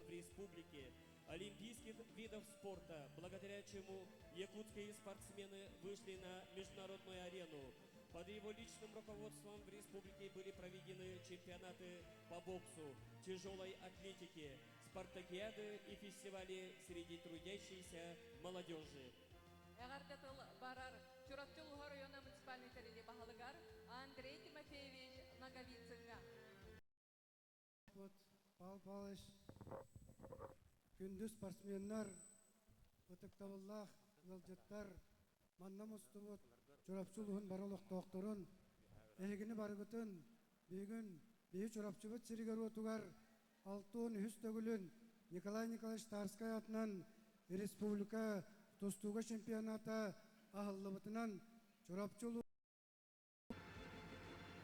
в республике олимпийских видов спорта, благодаря чему якутские спортсмены вышли на международную арену. Под его личным руководством в республике были проведены чемпионаты по боксу, тяжелой атлетике, спартакиады и фестивали среди трудящейся молодежи. Эҕэрдэ тыл барар Чурапчы улууһа оройуона муниципальнай тэрилии баһылыгар Андрей Тимофеевич Ноговицыҥҥа. Вот Павел Павлович, күндү спортсменнар, ытыктабыллаах ыалдьыттар, манна мустубут Чурапчы улууһун бары олохтоохторун, эһигини барыгытын бүгүн биһи Чурапчыбыт сиригэр-уотугар 63 төгүлүн Николай Николаевич Тарскай аатынан республика тустууга чемпионата аһыллыбытынан Чурапчы улууһун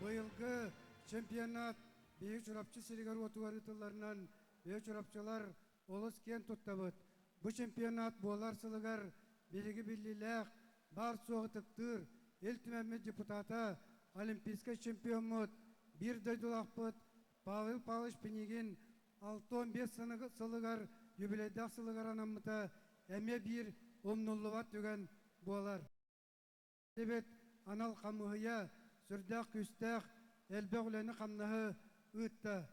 Быйылгы чемпионат биһиги Чурапчы сиригэр-уотугар ыытылларынан биһиги чурапчылар олус киэн туттабыт. Бу чемпионат буолар сылыгар биһиги биллиилээх, баар-суох ытыктыыр Ил Түмэммит депутата, олимпийскай чемпиоммут, биир дойдулаахпыт Павел Павлович Пинигин 65 сылыгар юбилейдаах сылыгар анаммыта эмиэ биир умнуллубат түгэн буолар. Эбит анал хамыыһыйа сүрдээх күүстээх элбэх үлэни-хамнаһы ыытта.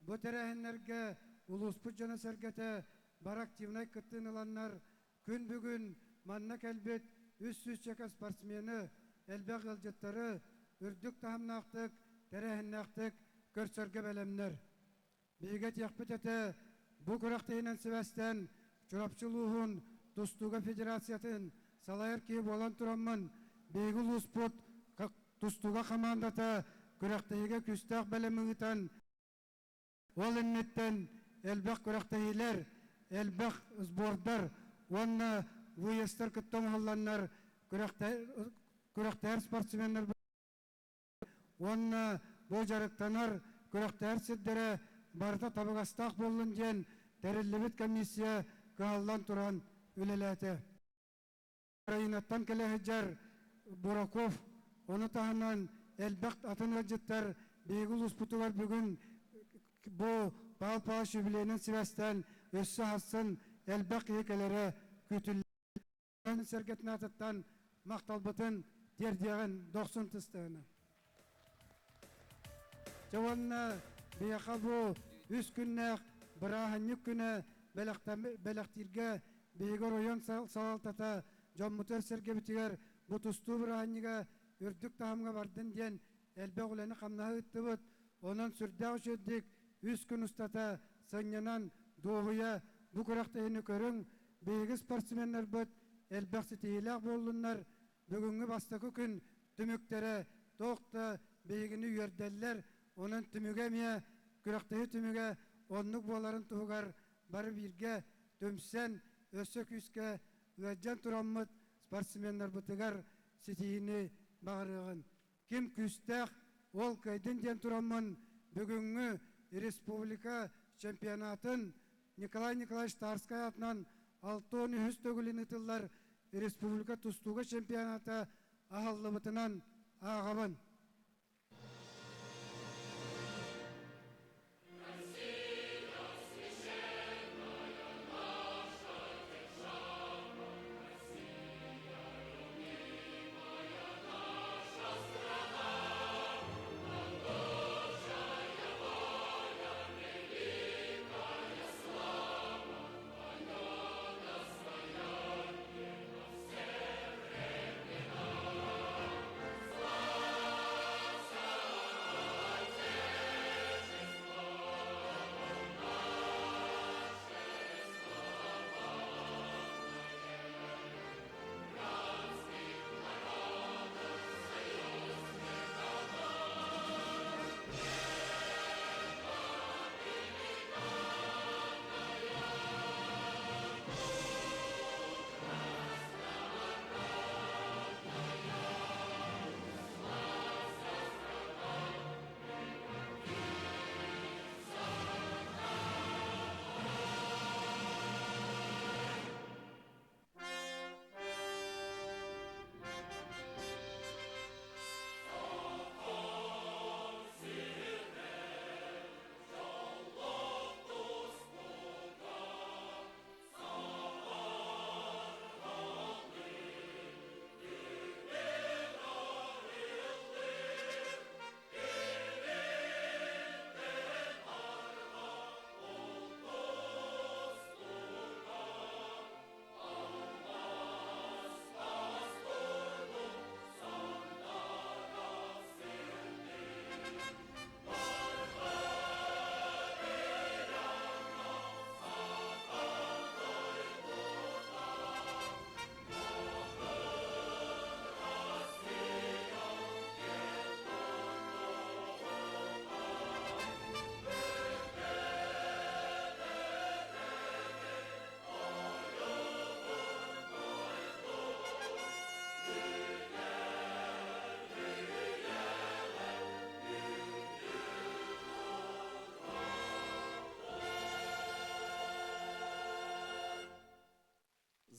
Бу тэрээһиннэргэ улууспут дьоно-сэргэтэ бары активнай кыттыыны ыланнар, күн бүгүн манна кэлбит үс сүүсчэкэ спортсмены, элбэх ыалдьыттары үрдүк таһымнаахтык, тэрээһиннээхтик көрсөргө бэлэмнэр. Биһиги этиэхпит этэ, бу күрэхтэһиинэн сибээстээн Чурапчы улууһун тустууга федерациятын салайар киһи буолан тураммын, биһиги улууспут тустууга хамаандата күрэхтэһиигэ күүстээх бэлэми ыытан, ол инниттэн элбэх күрэхтэһиилэр, элбэх сбордар уонна выездтар кытта оҥоһулланнар күрэхтэһэр спортсменнар уонна бу дьарыктанар күрэхтэһэр сирдэрэ барыта табыгастаах буоллун диэн тэриллибит комиссия кыһаллан туран үлэлээтэ. Украинаттан кэлэ сылдьар Бураков, ону таһынан элбэх атын ыалдьыттар биһиги улууспутугар бүгүн бу Павел Павлович юбилейынан сибээстээн өссө сарсын элбэх киһи кэлэрэ күүтүллэр. Сэргэтин аатыттан махталбытын тиэрдиэҕин дохсун тыстыһына. Дьэ уонна биһиэхэ бу үс күннээх бырааһынньык күнэ бэлэхтииргэ биһиги оройуон салалтата дьоммутугар сэргэбитигэр бу тустуу бырааһынньыга үрдүк таһымҥа бардын диэн элбэх үлэни-хамнаһы ыыттыбыт. Онон сүрдээх үчүгэйдик үс күн устата сынньанан дуоһуйа бу күрэхтэһиини көрүҥ, Биһиги спортсменнарбыт элбэх ситиһиилээх буоллуннар, бүгүҥҥү бастакы күн түмүктэрэ туох да биһигини үөрдэллэр, онон түмүгэ эмиэ күрэхтэһии түмүгэ оннук буоларын туһугар бары бииргэ түмсэн, өссө күүскэ ыалдьан тураммыт спортсменнарбытыгар ситиһиини баҕарыаҕын. Ким күүстээх, ол кыайдын диэн тураммын бүгүҥҥү республика чемпионатын Николай Николаевич Тарскай аатынан 63 төгүлүн ыытыллар республика тустууга чемпионата аһыллыбытынан ааҕабын.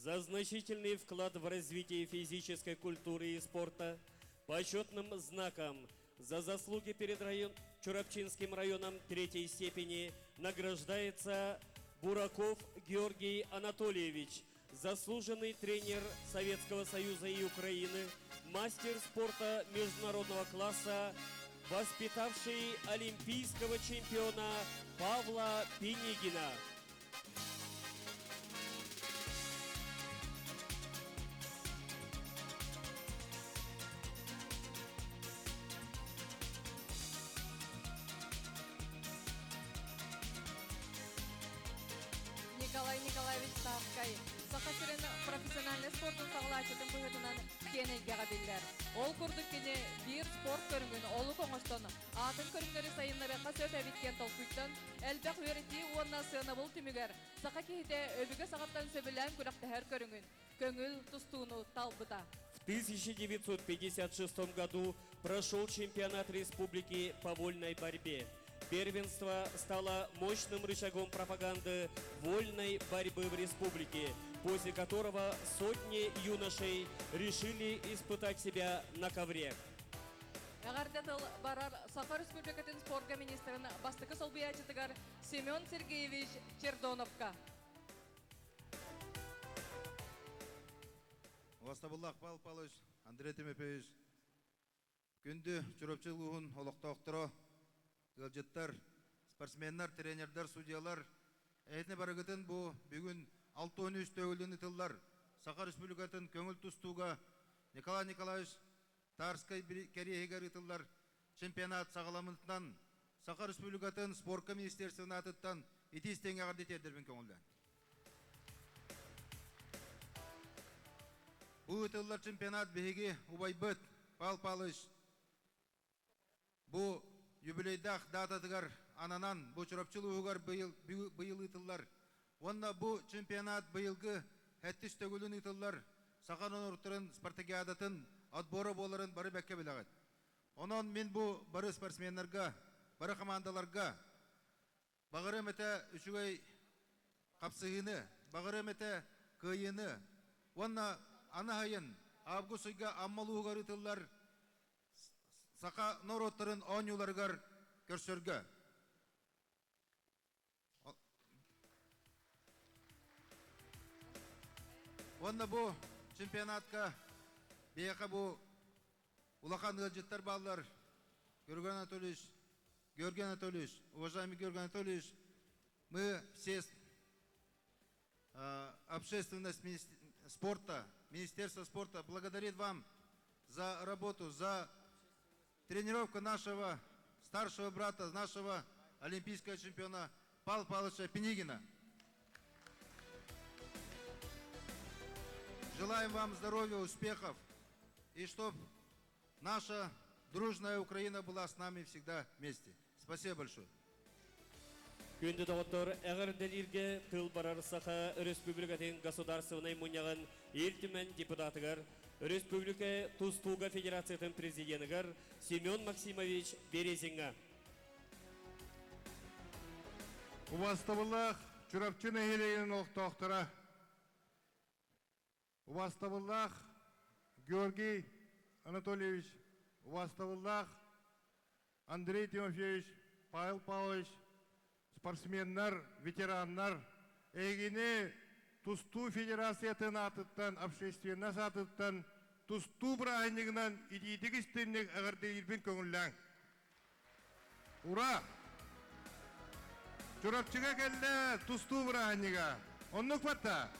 За значительный вклад в развитие физической культуры и спорта почетным знаком за заслуги перед район, Чурапчинским районом третьей степени награждается Бураков Георгий Анатольевич, заслуженный тренер Советского Союза и Украины, мастер спорта международного класса, воспитавший олимпийского чемпиона Павла Пинигина. Николай Николаевич Тарскай Саха сирин профессиональнай спордун саҕалааччытын быһыытынан киэн эйгэҕэ биллэр. Ол курдук кини биир спорт көрүҥүн олук оҥостон, атын көрүҥнэри сайыннарыахха сөп эбит диэн толкуйтан элбэх үөрэтии уонна сыанабыл түмүгэр саха киһитэ өбүгэ саҕаттан сөбүлээн күрэхтэһэр көрүҥүн, көҥүл тустууну талбыта. В 1956 году прошел чемпионат республики по вольной борьбе. Первенство стало мощным рычагом пропаганды вольной борьбы в республике, после которого сотни юношей решили испытать себя на ковре. Эҕэрдэ тыл барар Саха Республикатын спорка министрин бастакы солбуйааччытыгар Семен Сергеевич Чердоновка. Убастабыллаах Павел Павлович, Андрей Тимофеевич, күндү Чурапчы улууһун олохтоохторо, ыалдьыттар, спортсменнар, тренердэр, судьялар, эһитини барыгытын бу бүгүн 63 төгүлүн ытыллар Саха Республикатын көҥүл тустууга Николай Николаевич Тарскай кэриэһигэр ыытыллар чемпионат саҕаламмытынан Саха Республикатын спорка министерствотын аатыттан ити истиҥ эҕэрдэ тиэрдэрбин көҥүллээн. Бу ыытыллар чемпионат биһиги убайбыт Павел Павлович бу юбилейдаах дататыгар ананан бу Чурапчы улууһугар быйыл, быйыл ыытыллар. Уонна бу чемпионат быйылгы сэттис төгүлүн ыытыллар саха норуоттарын спартакиадатын отбора буоларын бары бэккэ билэҕит. Онон мин бу бары спортсменнарга, бары командаларга баҕарыам этэ үчүгэй хапсыһыыны, баҕарыам этэ кыайыыны уонна аны сайын август ыйга Амма улууһугар ыытыллар саха норуоттарын оонньууларыгар көрсөргө. Уонна бу чемпионатка биһиэхэ бу улахан ыалдьыттар бааллар. Георгий Анатольевич, Георгий Анатольевич, уважаемый Георгий Анатольевич, мы все общественность спорта, Министерство спорта благодарит вам за работу, за тренировку нашего старшего брата, нашего олимпийского чемпиона Павла Павловича Пинигина. Желаем вам здоровья, успехов и чтобы наша дружная Украина была с нами всегда вместе. Спасибо большое. Күндү доҕоттор, эҕэрдэлииргэ тыл барар Саха Республикатын Государственнай Мунньаҕын Ил Түмэн депутатыгар, Республика Тустууга Федерациятын президенигэр Семен Максимович Березиҥҥа. Убастабыллаах Чурапчы нэһилиэгин олохтоохторо, убастабыллаах Георгий Анатольевич, убастабыллаах Андрей Тимофеевич, Павел Павлович, спортсменнар, ветераннар, эһигини тустуу федерациятын аатыттан, общественность аатыттан тустуу бырааһынньыгынан итиитик истинник эҕэрдэлиирбин көҥүллээҥ. Ура! Чурапчыга кэллэ тустуу бырааһынньыга. Оннук батта.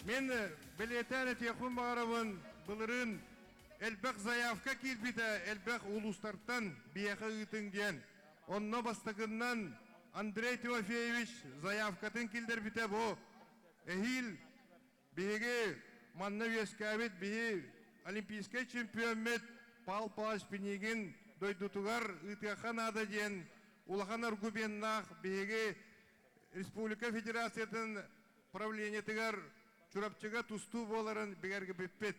Мен бэлиэтээн этиэхпин баҕарабын, былырыын элбэх заявка киирбитэ, элбэх улуустартан биһиэхэ ыытыҥ диэн. Онно бастакыннан Андрей Тимофеевич заявкатын киллэрбитэ бу эһиил биһиги манна үөскээбит биһи олимпийскай чемпиоммут Пал Павлович Пинигин дойдутугар ыытыахха наада диэн улахан аргуменнаах биһиги республика федерациятын правлениетыгар Чурапчыга тустуу буоларын бигэргиппиппит.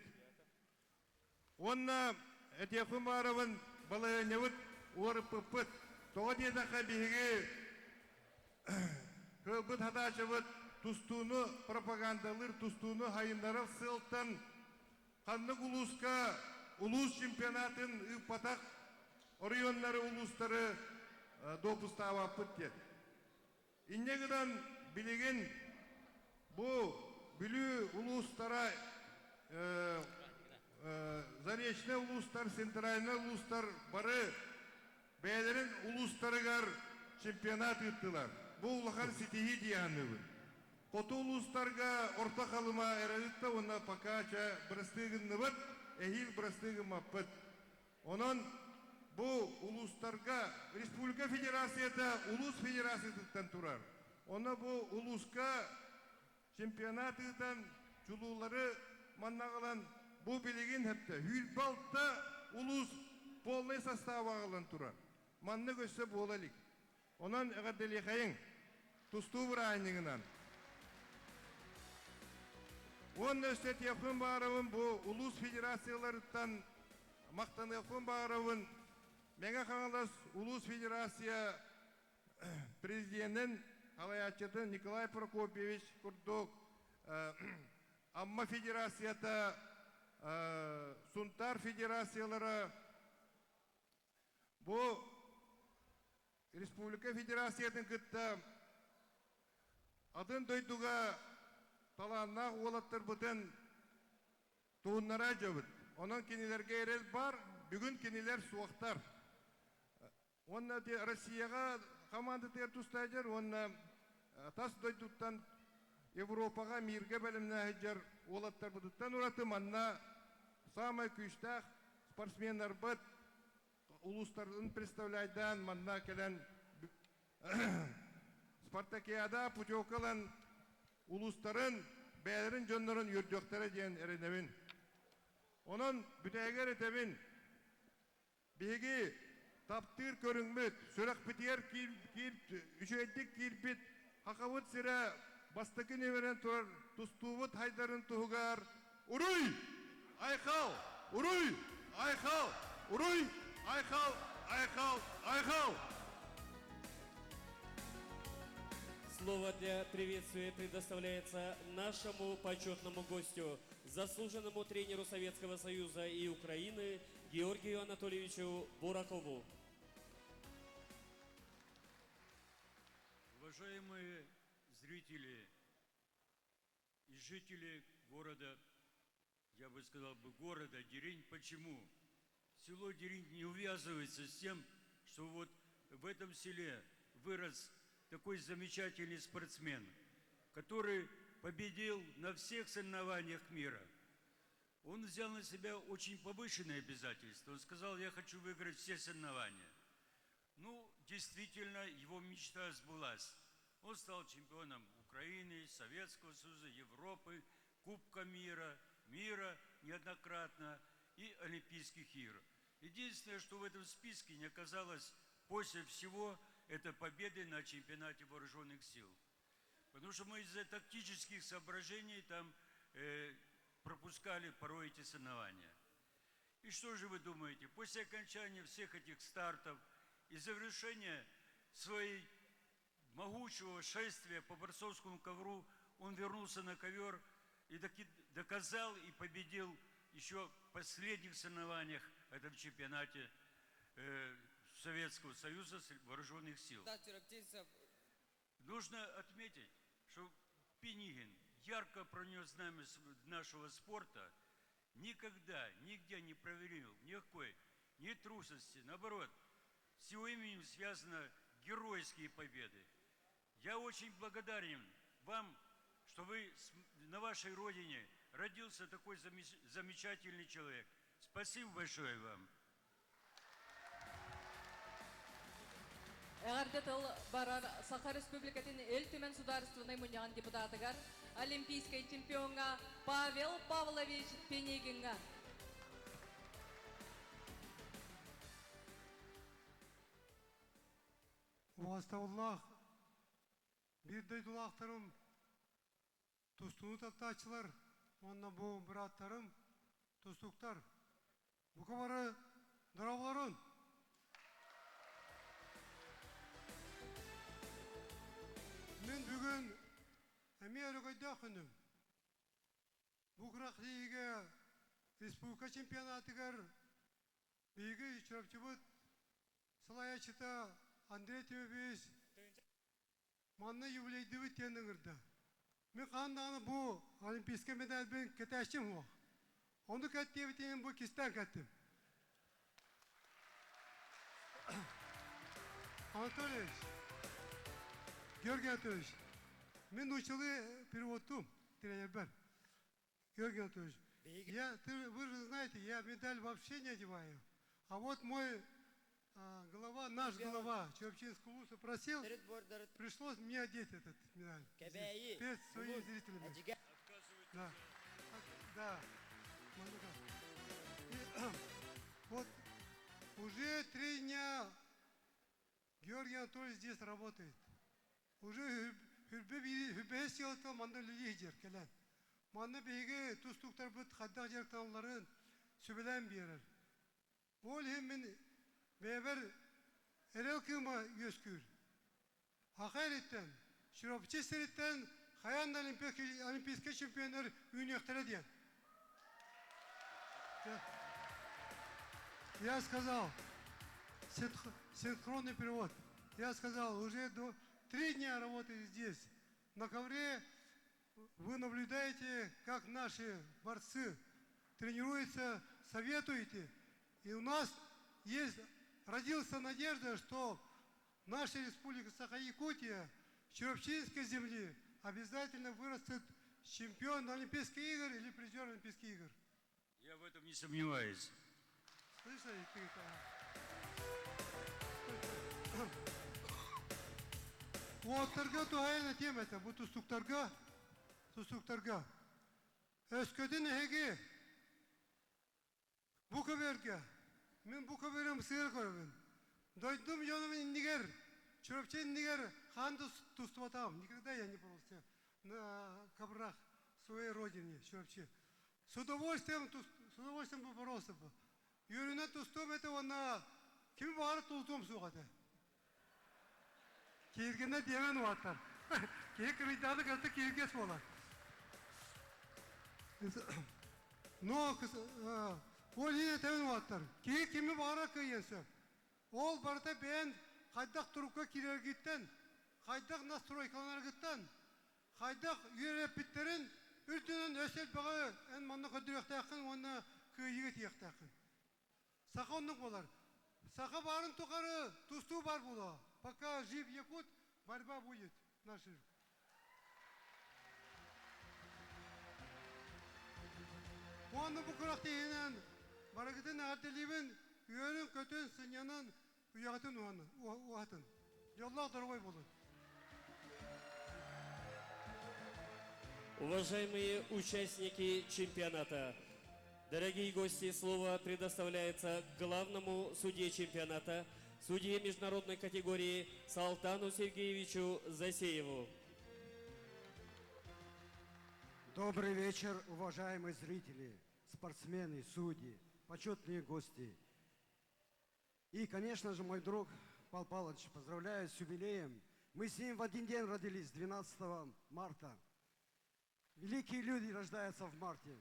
Уонна этиэхпин баарабын балаһыанньабыт уоруппуппут. Тоҕо диэтэххэ биһиги кыылбыт хатаачыбыт. тустууну пропагандалыыр, тустууну хайыннарар сыалтан ханнык улууска улуус чемпионатын ыыппатах оройуоннары, улуустары допустаабаппыт диэн. Инньэ гынан билигин бу Бүлүү улуустара Заречнай улуустар, Центральнай улуустар бары бэйэлэрин улуустарыгар чемпионат ыыттылар. Бу улахан ситиһии дии саныыбын. Хоту улуустарга Орто Халыма эрэ ыытта уонна пока чэ бырастыы гынныбыт, эһиил бырастыы гыммаппыт. Онон бу улуустарга республика федерацията улуус федерациятыттан турар. Онно бу улууска чемпионат ыытан чулуулары манна аҕалан бу билигин хэптэ 106 улуус полный состава аҕалан турар. Маннык өссө буола илик. Онон эҕэрдэлиэхэйиҥ тустуу бырааһынньыгынан. Уонна өссө этиэхпин баҕарабын бу улуус федерацияларыттан махтаныахпын баҕарабын Мэҥэ Хаҥалас улуус федерация президенин салайааччытын Николай Прокопьевич курдук Амма федерацията, Сунтаар федерациялара Бу республика федерациятын кытта атын дойдуга талааннаах уолаттарбытын туһуннара дьабыт. Онон кинилэргэ эрэл бар, бүгүн кинилэр суохтар. Уонна Россияҕа командатыгар тустаачар уонна тас дойдуттан Европаҕа миргэ бэлэмнээһидьэр уолаттарбытыттан ураты манна саамай күүстээх спортсменнарбыт улуустарын представляйдаан манна кэлэн спартакиада путевка ылан улуустарын бэйэлэрин дьоннорун үөрдүөхтэрэ диэн эрэнэбин. Онон бүтэһигэр этэбин, биһиги таптыыр көрүҥмүт, сүрэхпитигэр үчүгэйдик киирбит Хахабыт сирэ бастакы нүөмэринэн турар тустуубут хайдарын туһугар Уруй! Айхал! Уруй! Айхал! Уруй! Айхал! Айхал! Айхал! Слово для приветствия предоставляется нашему почетному гостю, заслуженному тренеру Советского Союза и Украины Георгию Анатольевичу Буракову. Уважаемые зрители и жители города, я бы сказал бы города Деринь, почему? Село Деринь не увязывается с тем, что вот в этом селе вырос такой замечательный спортсмен, который победил на всех соревнованиях мира. Он взял на себя очень повышенные обязательства. Он сказал, я хочу выиграть все соревнования. Ну, действительно, его мечта сбылась. Он стал чемпионом Украины, Советского Союза, Европы, Кубка мира, мира неоднократно и Олимпийских игр. Единственное, что в этом списке не оказалось после всего, это победы на чемпионате вооруженных сил. Потому что мы из-за тактических соображений там пропускали порой эти соревнования. И что же вы думаете? После окончания всех этих стартов и завершения своей могучего шествия по борцовскому ковру, он вернулся на ковер и таки доказал и победил еще в последних соревнованиях в этом чемпионате Советского Союза вооруженных сил. Нужно отметить, что Пинигин ярко пронес знамя нашего спорта, никогда, нигде не проверил никакой ни трусости, наоборот, с его именем связаны геройские победы. Я очень благодарен вам, что вы на вашей родине родился такой замечательный человек. Спасибо большое вам. Эҕэрдэ тыл барар Саха Республикатын Ил Түмэн Судаарыстыбаннай Мунньаҕын депутатыгар, олимпийскай чемпиоҥҥа Павел Павлович Пинигиҥҥа. Убаастабыллаах биир дойдулаахтарым, тустууну таптааччылар уонна бу бырааттарым, тустууктар, бука бары дорооболорун! Мин бүгүн Эмиэ өрөгөйдөөх күнүм. Бу күрэхтэһиигэ республика чемпионатыгар биһиги Чурапчыбыт салайааччыта Андрей Тимофеевич манна юбилейдыбыт диэн ыҥырда. Мин хаһан даҕаны бу олимпийскай медальбын кэтээччим суох. Ону кэттиэбитин бу кистээн кэттим. Анатольевич, Георгий Анатольевич, мин нууччалыы переводтуум тренербэр. Георгий Анатольевич, я, ты, вы же знаете, я медаль вообще не одеваю. А вот мой глава, наш глава Чурапчинского вуза просил, пришлось мне одеть этот медаль. Перед своими зрителями. Да. Да. И, вот уже 3 дня Георгий Анатольевич здесь работает. Уже сүүрбэ сылтан манна үлэлии кэлэн. Манна биһиги тустууктарбыт хайдах дьарыктаналларын сүбэлээн биэрэр. Ол иһин мин бэйэбэр эрэл кыыма үөскүүр. Саха сириттэн, Чурапчы сириттэн хайаан да олимпийский чемпионнар үүнүөхтэрэ диэн. Я сказал, синхронный перевод. Я сказал, уже до 3 дня работаю здесь. На ковре вы наблюдаете, как наши борцы тренируются, советуете. И у нас есть, родился надежда, что наша республика Саха-Якутия, Чурапчинской земли обязательно вырастет чемпион Олимпийских игр или призер Олимпийских игр. Я в этом не сомневаюсь. Слышали? Ты это? Уолаттарга туһаайан этиэм этэ, бу тустууктарга, тустууктарга. Өскөтүн эһиги бу көбүөргэ, мин бу көбүөрүм сыыр көрөбүн. Дойдум дьонум иннигэр, Чурапчы иннигэр хаһан да тустубатаҕым. Никогда я не боролся на коврах своей родине, Чурапчы. С удовольствием бы боролся бы. Үөрүүнэн тустуом этэ уонна кими баҕарар тулутуом суох этэ. Киһиргэнэ диэмэн уолаттар. Киһи кырыйдааны кытта киһиргэс буолар. Но ол иһин этэбин уолаттар, киһи кими баҕарар кыайыан сөп. Ол барыта бэйэн хайдах турукка киирэргиттэн, хайдах настройкаланаргыттан, хайдах үөрэппиттэрин үрдүнэн өс элбэҕи эн манна көрдөрүөхтээххин уонна кыайыыга тиийиэхтээххин. Саха оннук буолар. Саха баарын тухары тустуу баар буолуо. Пока жив якут, борьба будет наша. Уонна бу күрэхтэһиинэн барыгытын эҕэрдэлиибин, үөрүн-көтүн, сынньанан, үйэҕитин уһатын. Дьоллоох доруобай буолун. Уважаемые участники чемпионата, дорогие гости, слово предоставляется главному судье чемпионата, судье международной категории Салтану Сергеевичу Засееву. Добрый вечер, уважаемые зрители, спортсмены, судьи, почетные гости. И, конечно же, мой друг Пал Палыч, поздравляю с юбилеем. Мы с ним в один день родились, 12 марта. Великие люди рождаются в марте.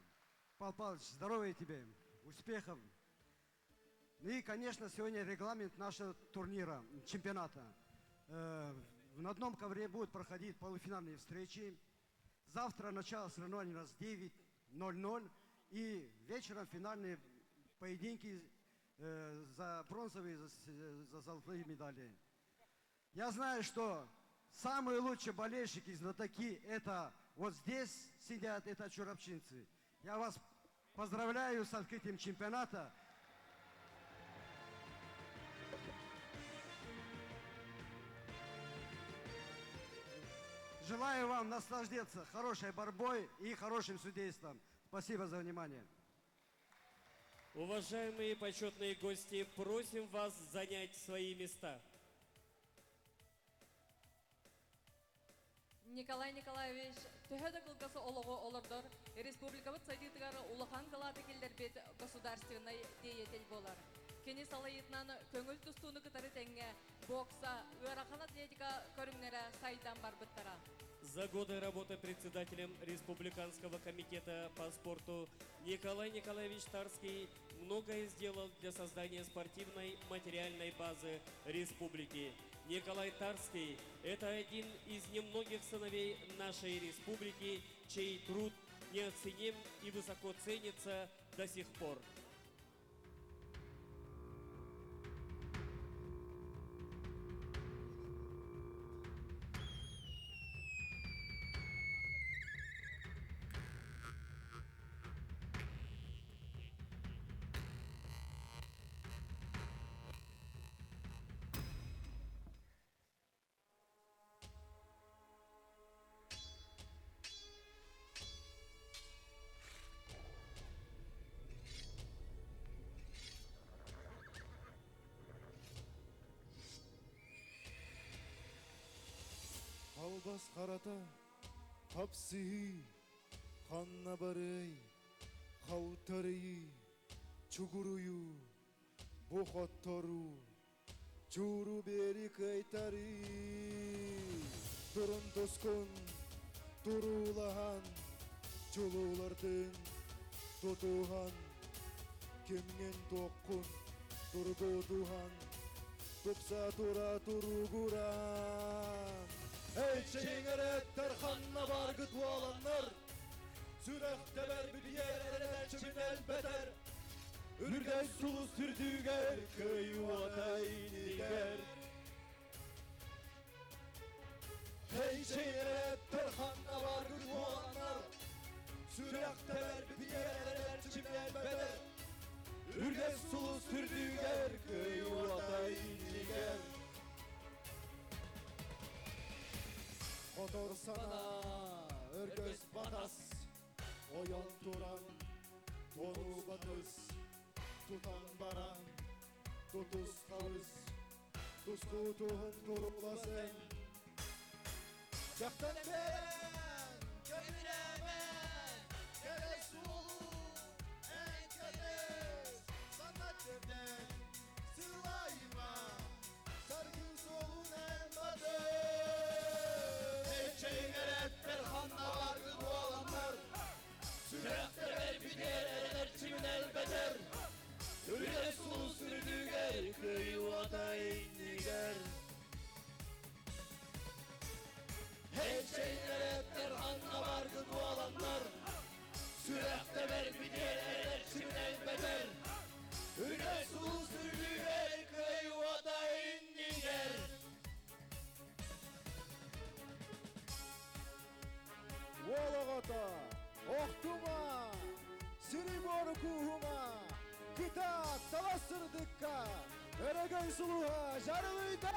Пал Палыч, здоровья тебе, успехов. Ну и, конечно, сегодня регламент нашего турнира, чемпионата. На одном ковре будут проходить полуфинальные встречи. Завтра начало соревнований у нас 9.00. И вечером финальные поединки за бронзовые, за золотые медали. Я знаю, что самые лучшие болельщики, знатоки, это вот здесь сидят, это чурапчинцы. Я вас поздравляю с открытием чемпионата. Желаю вам наслаждаться хорошей борьбой и хорошим судейством. Спасибо за внимание. Уважаемые почетные гости, просим вас занять свои места. Николай Николаевич төһө да кылгас олоҕу олордор республикабыт сайдыытыгар улахан кылааты киллэрбит государственный деятель буолар. Кини салайыытынан көҥүл тустууну кытары тэҥҥэ бокса, ыарахан атлетика көрүҥнэрэ сайдан барбыттара. За годы работы председателем Республиканского комитета по спорту Николай Николаевич Тарский многое сделал для создания спортивной материальной базы республики. Николай Тарский – это один из немногих сыновей нашей республики, чей труд неоценим и высоко ценится до сих пор. Халбас харата, хапсыһыы, ханна барыай, халтарыйыы, чугуруйуу, бу хотторуу, чууру биэри кыайтарыы, турун тускун, туруулаһан, чулуулардыын тутуһан, кимҥин-туоххун тургутуһан, тупса тура туругуран. Эй, чиҥэрэттэр ханна баргыт уоланнар, сүрэх тэбэр бүтүйэр эрэнэччимин элбэтэр, үргэй сулус үрдүгэр кыайыата иннигэр. Эй, чиҥэрэттэр ханна баргыт уоланнар, сүрэх тэбэр бүтүйэр эрэнэччимин элбэтэр, үргэй сулус үрдүгэр кыайыата иннигэр. Хотор санаа, өргөс батас, ойон туран, тону батыс, тутан баран, тутус халыс, туску туһун туруласын. Жақтан берен, көмүрәмен, кәрес сулу, ән кәрес, санат жерден, сылайыма, саргын солун эн бады. Чиҥэрэттэр ханна баргыт уоланнар, сүрэхтэр бүтэр эрэнэр чимин элбэтэр, үргэл сулус үрдүгэр кыайыата иннигэр. Чиҥэрэттэр ханна баргыт уоланнар, сүрэхтэр бүтэр эрэнэр чимин элбэтэр, үргэл сулус үрдүгэр кыайыата иннигэр. Уол оҕото, охтума, сири буору кууһума, кытаат талас сырдыкка, өрөгөй сулуһа жарылыйда!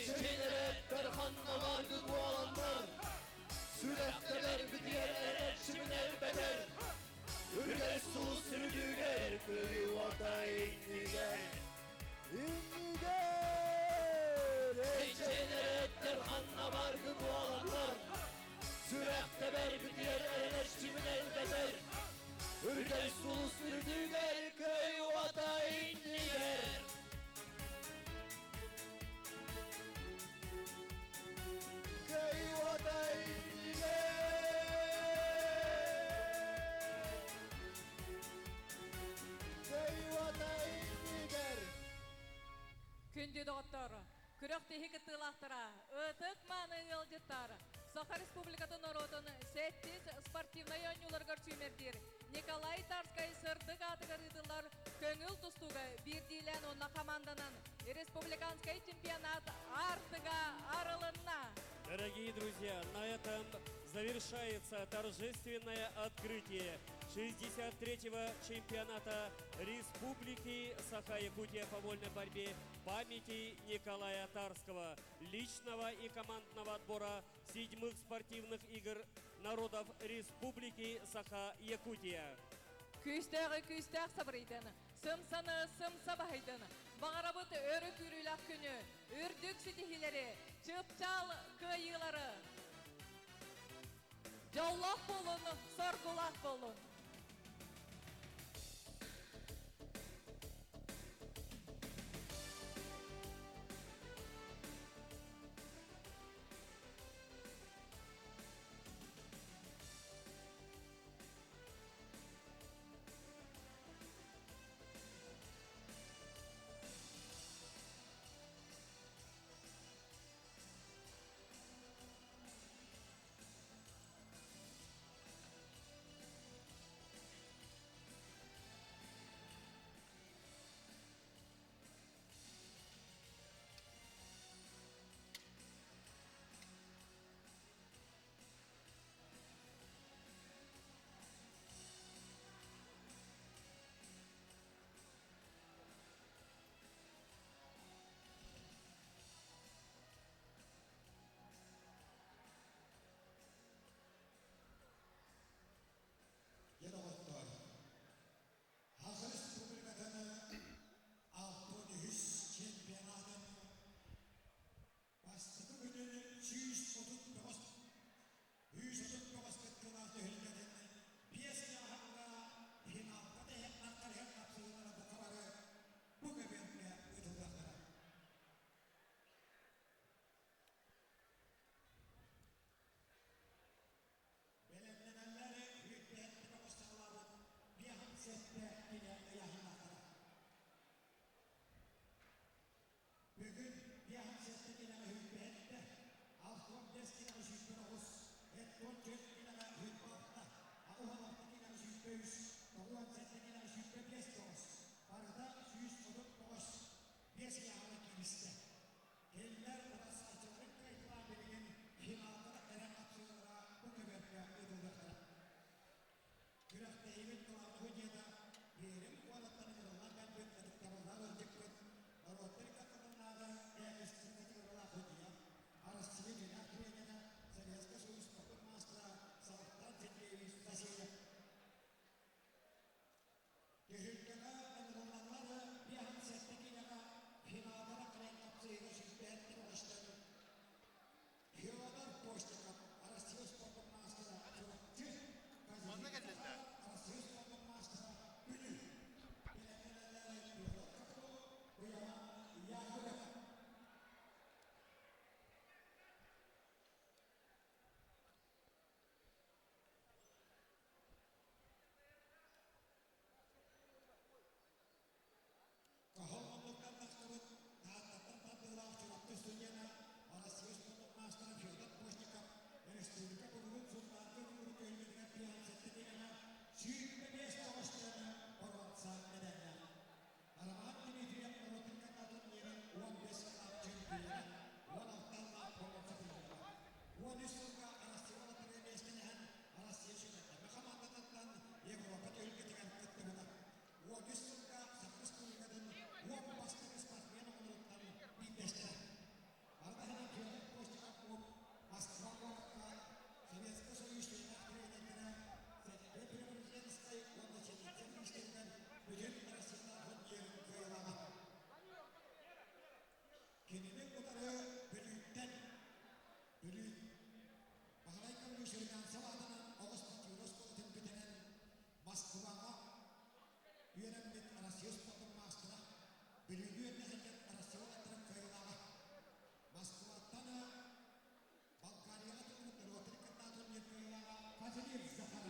Чиҥэрэттэр ханна баргыт уоланнар, сүрэхтэр бүтүөр эрэнэччимин элбэтэр, үргэл сулус үрдүгэр кыайыата иннигэр. Иннигэр! Чиҥэрэттэр ханна баргыт уоланнар, сүрэхтэр бүтүөр эрэнэччимин элбэтэр, үргэл сулус үрдүгэр кыайыата иннигэр. Кыайыата иннигэр! Кыайыата иннигэр! Күндү доҕоттор, күрэхтэһии кыттыылаахтара, ытык мааны ыалдьыттар, Саха Республикатын норуотун сэттис спортивнай оонньууларыгар сүүмэрдиир Николай Тарскай сырдык аатыгар ыытыллар көҥүл тустууга биирдиилээн уонна хамаанданан республиканскай чемпионат аартыга арылынна. Дорогие друзья, на этом завершается торжественное открытие 63-го чемпионата Республики Саха-Якутия по вольной борьбе памяти Николая Тарского, личного и командного отбора седьмых спортивных игр народов Республики Саха-Якутия. Күүстээҕи күүстээх сабырыйдын, сымсаны сымса баһыйдын, баҕарабыт өрө күүрүүлээх күнү, үрдүк ситиһиилэри, чыпчаал кыайыылары. Дьоллоох буолун, соргулаах буолун.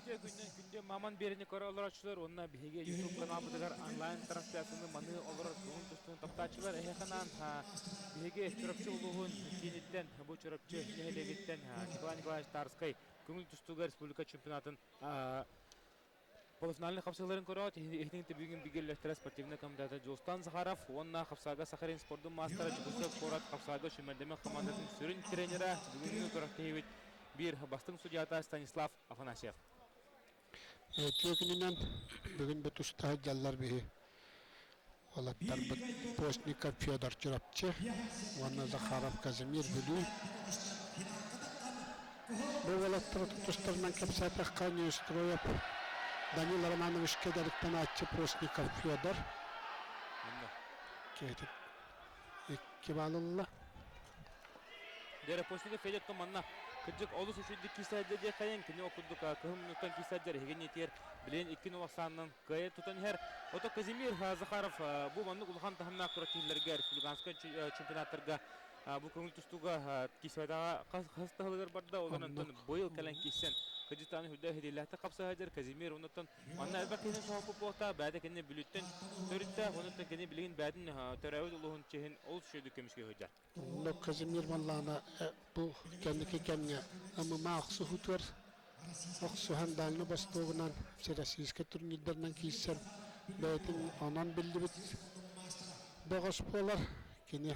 Үтүө күнүнэн күндү Маман биэриини көрө олорооччулар уонна биһиги YouTube каналбытыгар онлайн трансляцияны маныы олорор туһун тустуун таптааччылар эһиэхэ анаан биһиги Чурапчы улууһун кииниттэн бу Чурапчы нэһилиэгиттэн Николай Николаевич Тарскай көҥүл тустууга республика чемпионатын Полуфинальнай хапсыһыыларын көрөөт, иһитин түбүгүн бигирлэхтэрэ спортивнай комитета Дьулустан Захаров уонна хапсаага Сахалин спордун маастара Дьокуускай куорат хапсаага сүүмэрдэммит хамаандатын сүрүн тренерэ, бүгүҥҥү күрэхтэһиибит биир бастыҥ судьуйата Станислав Афанасьев. Үтүө күнүнэн бүгүн бу туста сылдьаллар биһи уолаттарбыт Постников Федор Чурапчы уонна Захаров Казимир Бүлүү. Бу уолаттары тустарынан кэпсээтэххэ Неустроев Данил Романович кэдэриттэн Постников Федор киһитин икки балылла. Дьэ, Постников Федор манна кырдьык олус үчүгүйдүк киирсээддэ диэххэйэн кини ол курдук кыһыл муннуктан киирсээддэр эһигини итиэр билигин икки нулахсаанынан кыайа тутан иһэр. Ото Казимир Захаров бу маннык улахан таһымнаах күрэхтэһиилэргэ республиканскай чемпионаттарга бу көҥүл тустууга киирсибэтэҕэ хас таһылыгар барда. Онон онтон быйыл кэлэн киирсэн кырдьыктааны үрдэ иһитиилээхтик хапсыһа Казимир оннуттан манна элбэх киһини соһуппут буолта. Бэйэтэ кини Бүлүүттэн төрүттээх, онуттан кини билигин бэйэтин төрөөбүт улууһун чиһин олус үчүгэйдик көмүскүү сылдьар. Онно Казимир Маллана бу кэнники кэмҥэ ММА охсуһуутугар охсуһан Дальнай Востогунан всероссийскай турнирдарынан киирсэн бэйэтин онон биллибит бөҕөс буолар. Кини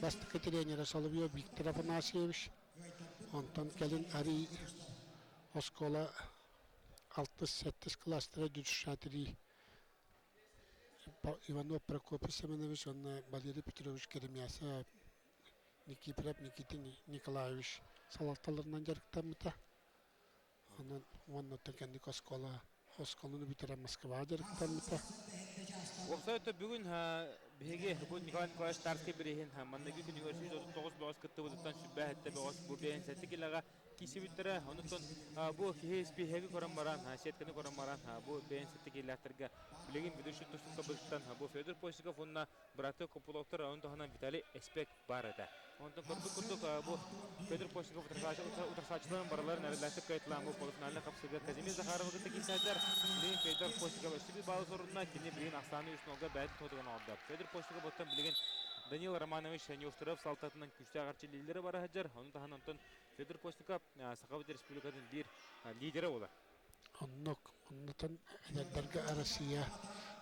бастакы тренерэ Соловьев Виктор Афанасьевич, онтон кэлин арий оскуола алтыс-сэттис кылаастара дюшатри Иванов Прокопий Семенович уонна Валерий Петрович Керемясов, Никифоров Никита Николаевич салалталарынан дьарыктаммыта. Онон уонна оттон кэнники оскуола оскуоланы бүтэрэн Москваҕа дьарыктаммыта. Уопсай өттө бүгүн биһиги бу Николай Николаевич Тарский бирииһин манныгы күнүгэр 139 бөҕөс кыттыбытыттан сүрдээх эттэ бөҕөс бу биэһин сэттэ килэҕэ киирсибиттэрэ. Онуттан бу киһи испииһэги көрөн баран, сетканы көрөн баран, бу бэйэн сэтти киилээхтэргэ билигин ведущий тустууктарбытыттан бу Федор Постиков уонна бырааты Копыловтар, онон туһанан Виталий Эспек баар этэ. Онтон көрбүт курдук бу Федор Постиков утарсааччыларын барыларын эрэллээхтик кыайталаан бу полуфинальнай хапсыга Казимир Захарова кытта киирсээдилэр. Билигин Федор Постиков өссө биир баалы сорунна, кини билигин ахсааны үс нолга бэйэтин туһутугар оҥордо. Федор Постиков оттон билигин Данил Романович Неустроев салтатынан күүстээх эрчиллиилэри бара сылдьар. Ону таһынан онтон Федор Постников Сахабыт Республикатын биир лидерэ буолар. Оннук. Оннутан эдэрдэргэ Россия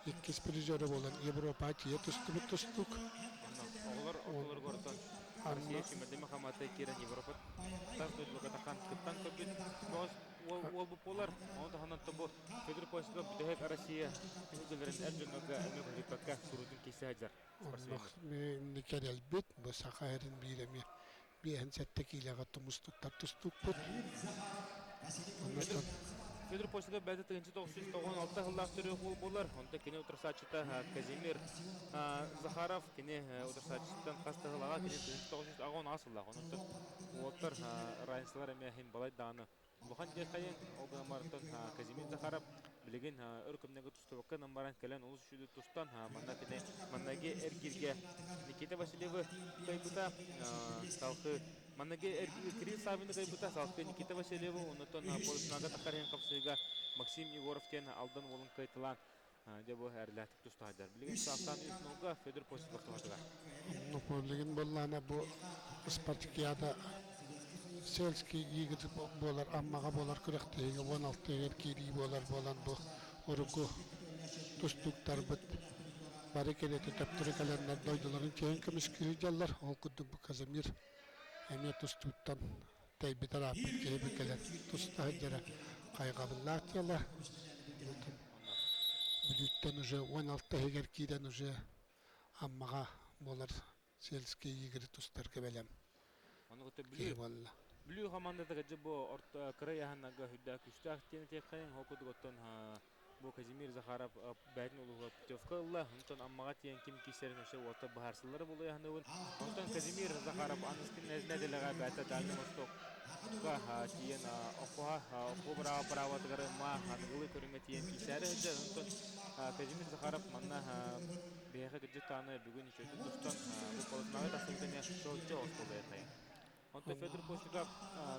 иккис призера буолан Европа тиийэ тустубут тустуук. Онно оҕолор ортолоругар оттон Россия сүүмэрдэмэ хамаата киирэн Европа тас дойдуларга тахан кыттан көрбүт бөҕөс уолбут буолар. Ону таһынан бу Федор Постников бүтэһик Россия түһүлгэлэрин эр дьоннорго эмиэ көһүппэккэ суруутун киирсэ сылдьар Оннук спортсменмит. инники эрэлбит бу саха сирин биир эмиэ 57 киилэҕэ тумус туттар тустукпут. Федор, Федор Постников бэйэтэ 1996 сыллаах төрүөх уол буолар. Онтон кини утарсааччыта Казимир Захаров кини утарсааччыттан хас да сыл аҕа кини 1998 сыллаах. Онон уолаттар разницалар эмиэ иһин балай даҕаны Улахан диэххэйин, ол гынан баран Казимир Захаров билигин өр кэмнэргэ тустубакка гынан баран кэлэн олус үчүгэй тустан манна кини маннаги эргииргэ Никита Васильевы кыайбыта салгыы маннаги Кирилл Савины кыайбыта салгыы Никита Васильевы оннуттан полуфиналга тахсар иһин хапсыыга Максим Егоров диэн Алдан уолун кыайталаан дьэ бу эрлээхтик туста сылдьар. Билигин саастаан үс нолга Федор Постников туһатыгар. Ну, билигин буоллаана бу спартакиада сельский игры буолар, Аммаҕа буолар күрэхтэһиигэ 16 киирии буолар буолан бу урукку тустууктарбыт бары кэриэтэ төптөрү кэлэннэр дойдуларын чиэһин көмүскүү сылдьаллар. Ол курдук бу Казимир эмиэ тустууттан тэйбит ырааппыт киһи кэлэн туста сылдьара хайҕабыллаах дьыала. Бүлүүттэн уже 16 иһигэр киирэн уже Аммаҕа буолар сельские игры тустарга бэлэм Ону кытта киһи Бүлүү буолла. Бүлүү хамаандата кыдьы бу орто кыра ыйааһыннарга үрдээх күүстээх диэн этиэххэйиҥ. Ол курдук оттон бу Казимир Захаров бэйэтин улууһугар путевка ылла. Онтон Аммаҕа тиийэн ким киирсэрин өссө уолта быһаарсыллара буолуо ыйааһыныыбын. Онтон Казимир Захаров аныскын нэдиэлэҕэ бэйэтэ Дальний Востокка тиийэн Окуоһа Окуо бырааба быраабатыгар ма аныгылыы көрүҥҥэ тиийэн киирсээри сылдьар. Онтон Казимир Захаров манна биһиэхэ кырдьык даҕаны бүгүн үчүгэйдик тустан бу полотнаҕа тахсыбыта эмиэ чолчу остуолуйатайын. Онтон Федор Постников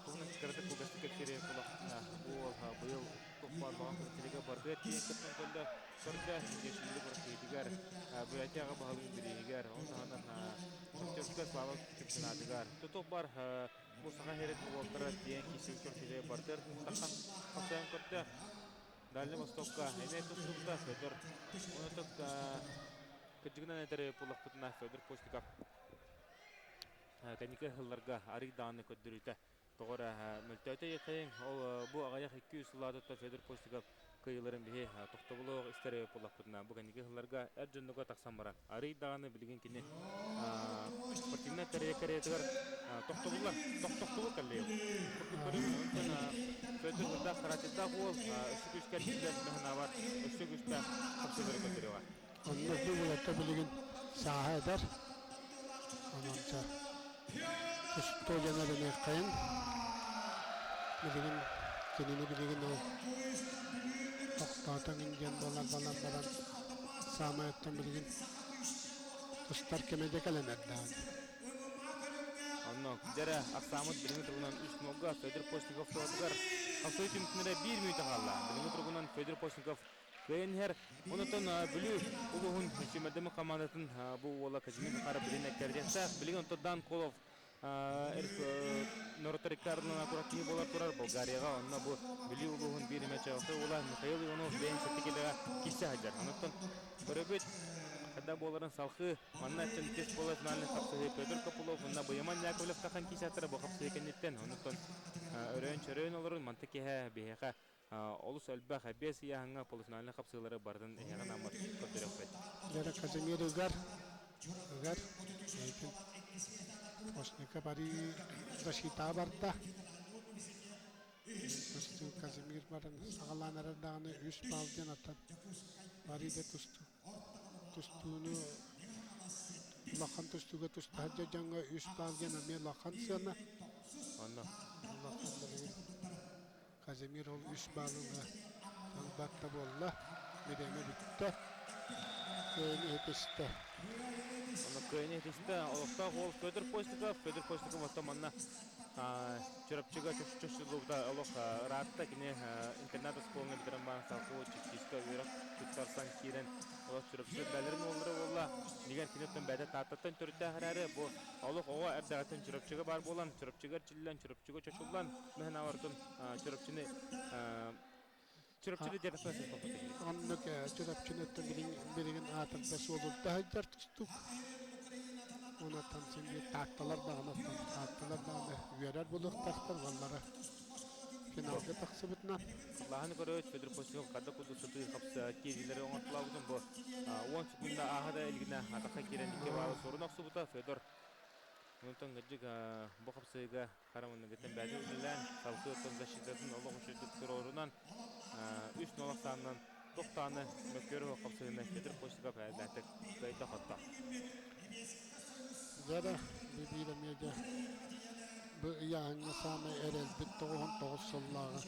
туһунан кыратык кылгастык кэпсиэри кулахтына бу уол быйыл туох баар баҕан күрэхтэһиигэ барытыгар тиийэн кыттан кэллэ көрдө Дьэшвили күрэхтэһиитигэр Бурятия аҕа баһылыгын бирииһигэр ол таһынан Шахтерскай Слава чемпионатыгар туох баар бу саха сирин уолтара тиийэн киирсибит күрэхтэһиигэ барытыгар тахсан хапсайан көрдө. Дальний Востокка эмиэ тустубута Федор. Оны кырдьыгынан этэр буоллахпытына Федор Постников кэнники сылларга арый даҕаны көрдөрүүтэ тоҕо эрэ мөлтөөтө диэххэйиҥ. Ол бу аҕыйах 200 сыллаатыттан Федор Постников кыайыыларын биһи тохтобулуох истэр буоллахпытына бу кэнники сылларга эр дьоннорго тахсан баран арый даҕаны билигин кини спортивнай карьератыгар тохтобуллар тохтобул кэллиэ курдук көрүҥ онтон Федор Урдаах характердаах уол өссө күүскэ эрчиллэр мөһүнаабар өссө күүстээх хапсыылары көрдөрүөҕэ. Онно бу уолаттар билигин сааһа эдэр. Онон ча тустуу дьоно билиэххэйин. Билигин кинини билигин ол тохтоотоҥ диэн буолар балан баран саамай оттон билигин тустар кэмэ дьэ кэлэн эрдэҕин. Онно дьэрэ ахсаамыт билиҥҥи туругунан үс нолга Федор Постников туһатыгар хапсыы түмүктэнэрэ биир мүнүүтэ хаалла. Билиҥҥи туругунан Федор Постников Кыайан иһэр. Онтон Бүлүү улууһун сүүмэрдэммит хамаандатын бу уола Казимир Захаров билин эккэрдиэхтээх. Билигин онтон Дан Колов норуоттар икки ардыларынан турар киһи буолар турар Болгарияҕа. Онно бу Бүлүү улууһун биир эмэ чаҕылхай уола Михаил Иванов бэйэн сэттэ килэҕэ киирсэ сылдьар. Онтон көрөбүт хайдах буоларын салхыы манна аттан иккис буола финальный хапсыһыы Петр Копылов уонна Быйаман Яковлев тахан киисэттэрэ бу хапсыһыы кэнниттэн. Онтон өрөөн-чөрөөн олорун манты киһэ биһиэхэ Олус элбэх биэс ыйааһыҥҥа полуфинальнай хапсыылары барытын эһиэхэ анааммыт көрдөрүөхпүт. Дьара Казимир ыгар, ыгар, эйтин Постников арыы защитаҕа барда. Тустуу Казимир баран саҕалаан эрэр даҕаны үс балл диэн аттан барыы да тустуу тустууну улахан тустууга тустаһар дьоҥҥо үс балл диэн эмиэ улахан сыана. Онно. Улахан билигин Казимир ол үс баалыга ылбат да буолла. Бириэмэ бүттэ. Кыайыны иһитистэ. Онно кыайыны иһитистэ. Олохтоох уол Федор Постников. Федор Постников оттон манна Чурапчыга чочуллубута олох ыраатта. Кини интернат оскуоланы бүтэрэн баран салгыы Чиккиска үөрэх туттарсан киирэн олох Чурапчы бэлэрин уоллара буолла. Нигер кини оттон бэйэтэ Тааттаттан төрүттээх эрээри бу олох оҕо эрдэҕиттэн Чурапчыга баар буолан Чурапчыга эрчиллэн Чурапчыга чочуллан мыһын авартын Чурапчыны Чурапчыны дьарыктана сылдьыбыт. Оннук Чурапчыны билигин аатырда суолурда сылдьар тустуук. Онтон син биир таатталар даҕаны таатталар даҕаны үөрэр буолуохтаахтар уоллара финалга тахсыбытынан. Лаһаны көрөөт Федор Костюков хадда курдук сытыы хапса киириилэри оҥортолообутун бу 10 секунда ааһа да илигинэ атахха киирэн икки баалы суорун охсубута Федор онтон кырдьык бу хапсыыга хара муннугуттан бэйэтин үлэлээн салгыы оттон защитатын олох үчүгдүк туруорунан үс нолох саанынан тохтааны мөккүөрү хапсыһыны Петр Костиков элбэхтик кыайда хотто. Дьэ биир эмиэ дьэ бу ыйааһыҥҥа саамай эрэлбит 99 сыллааҕы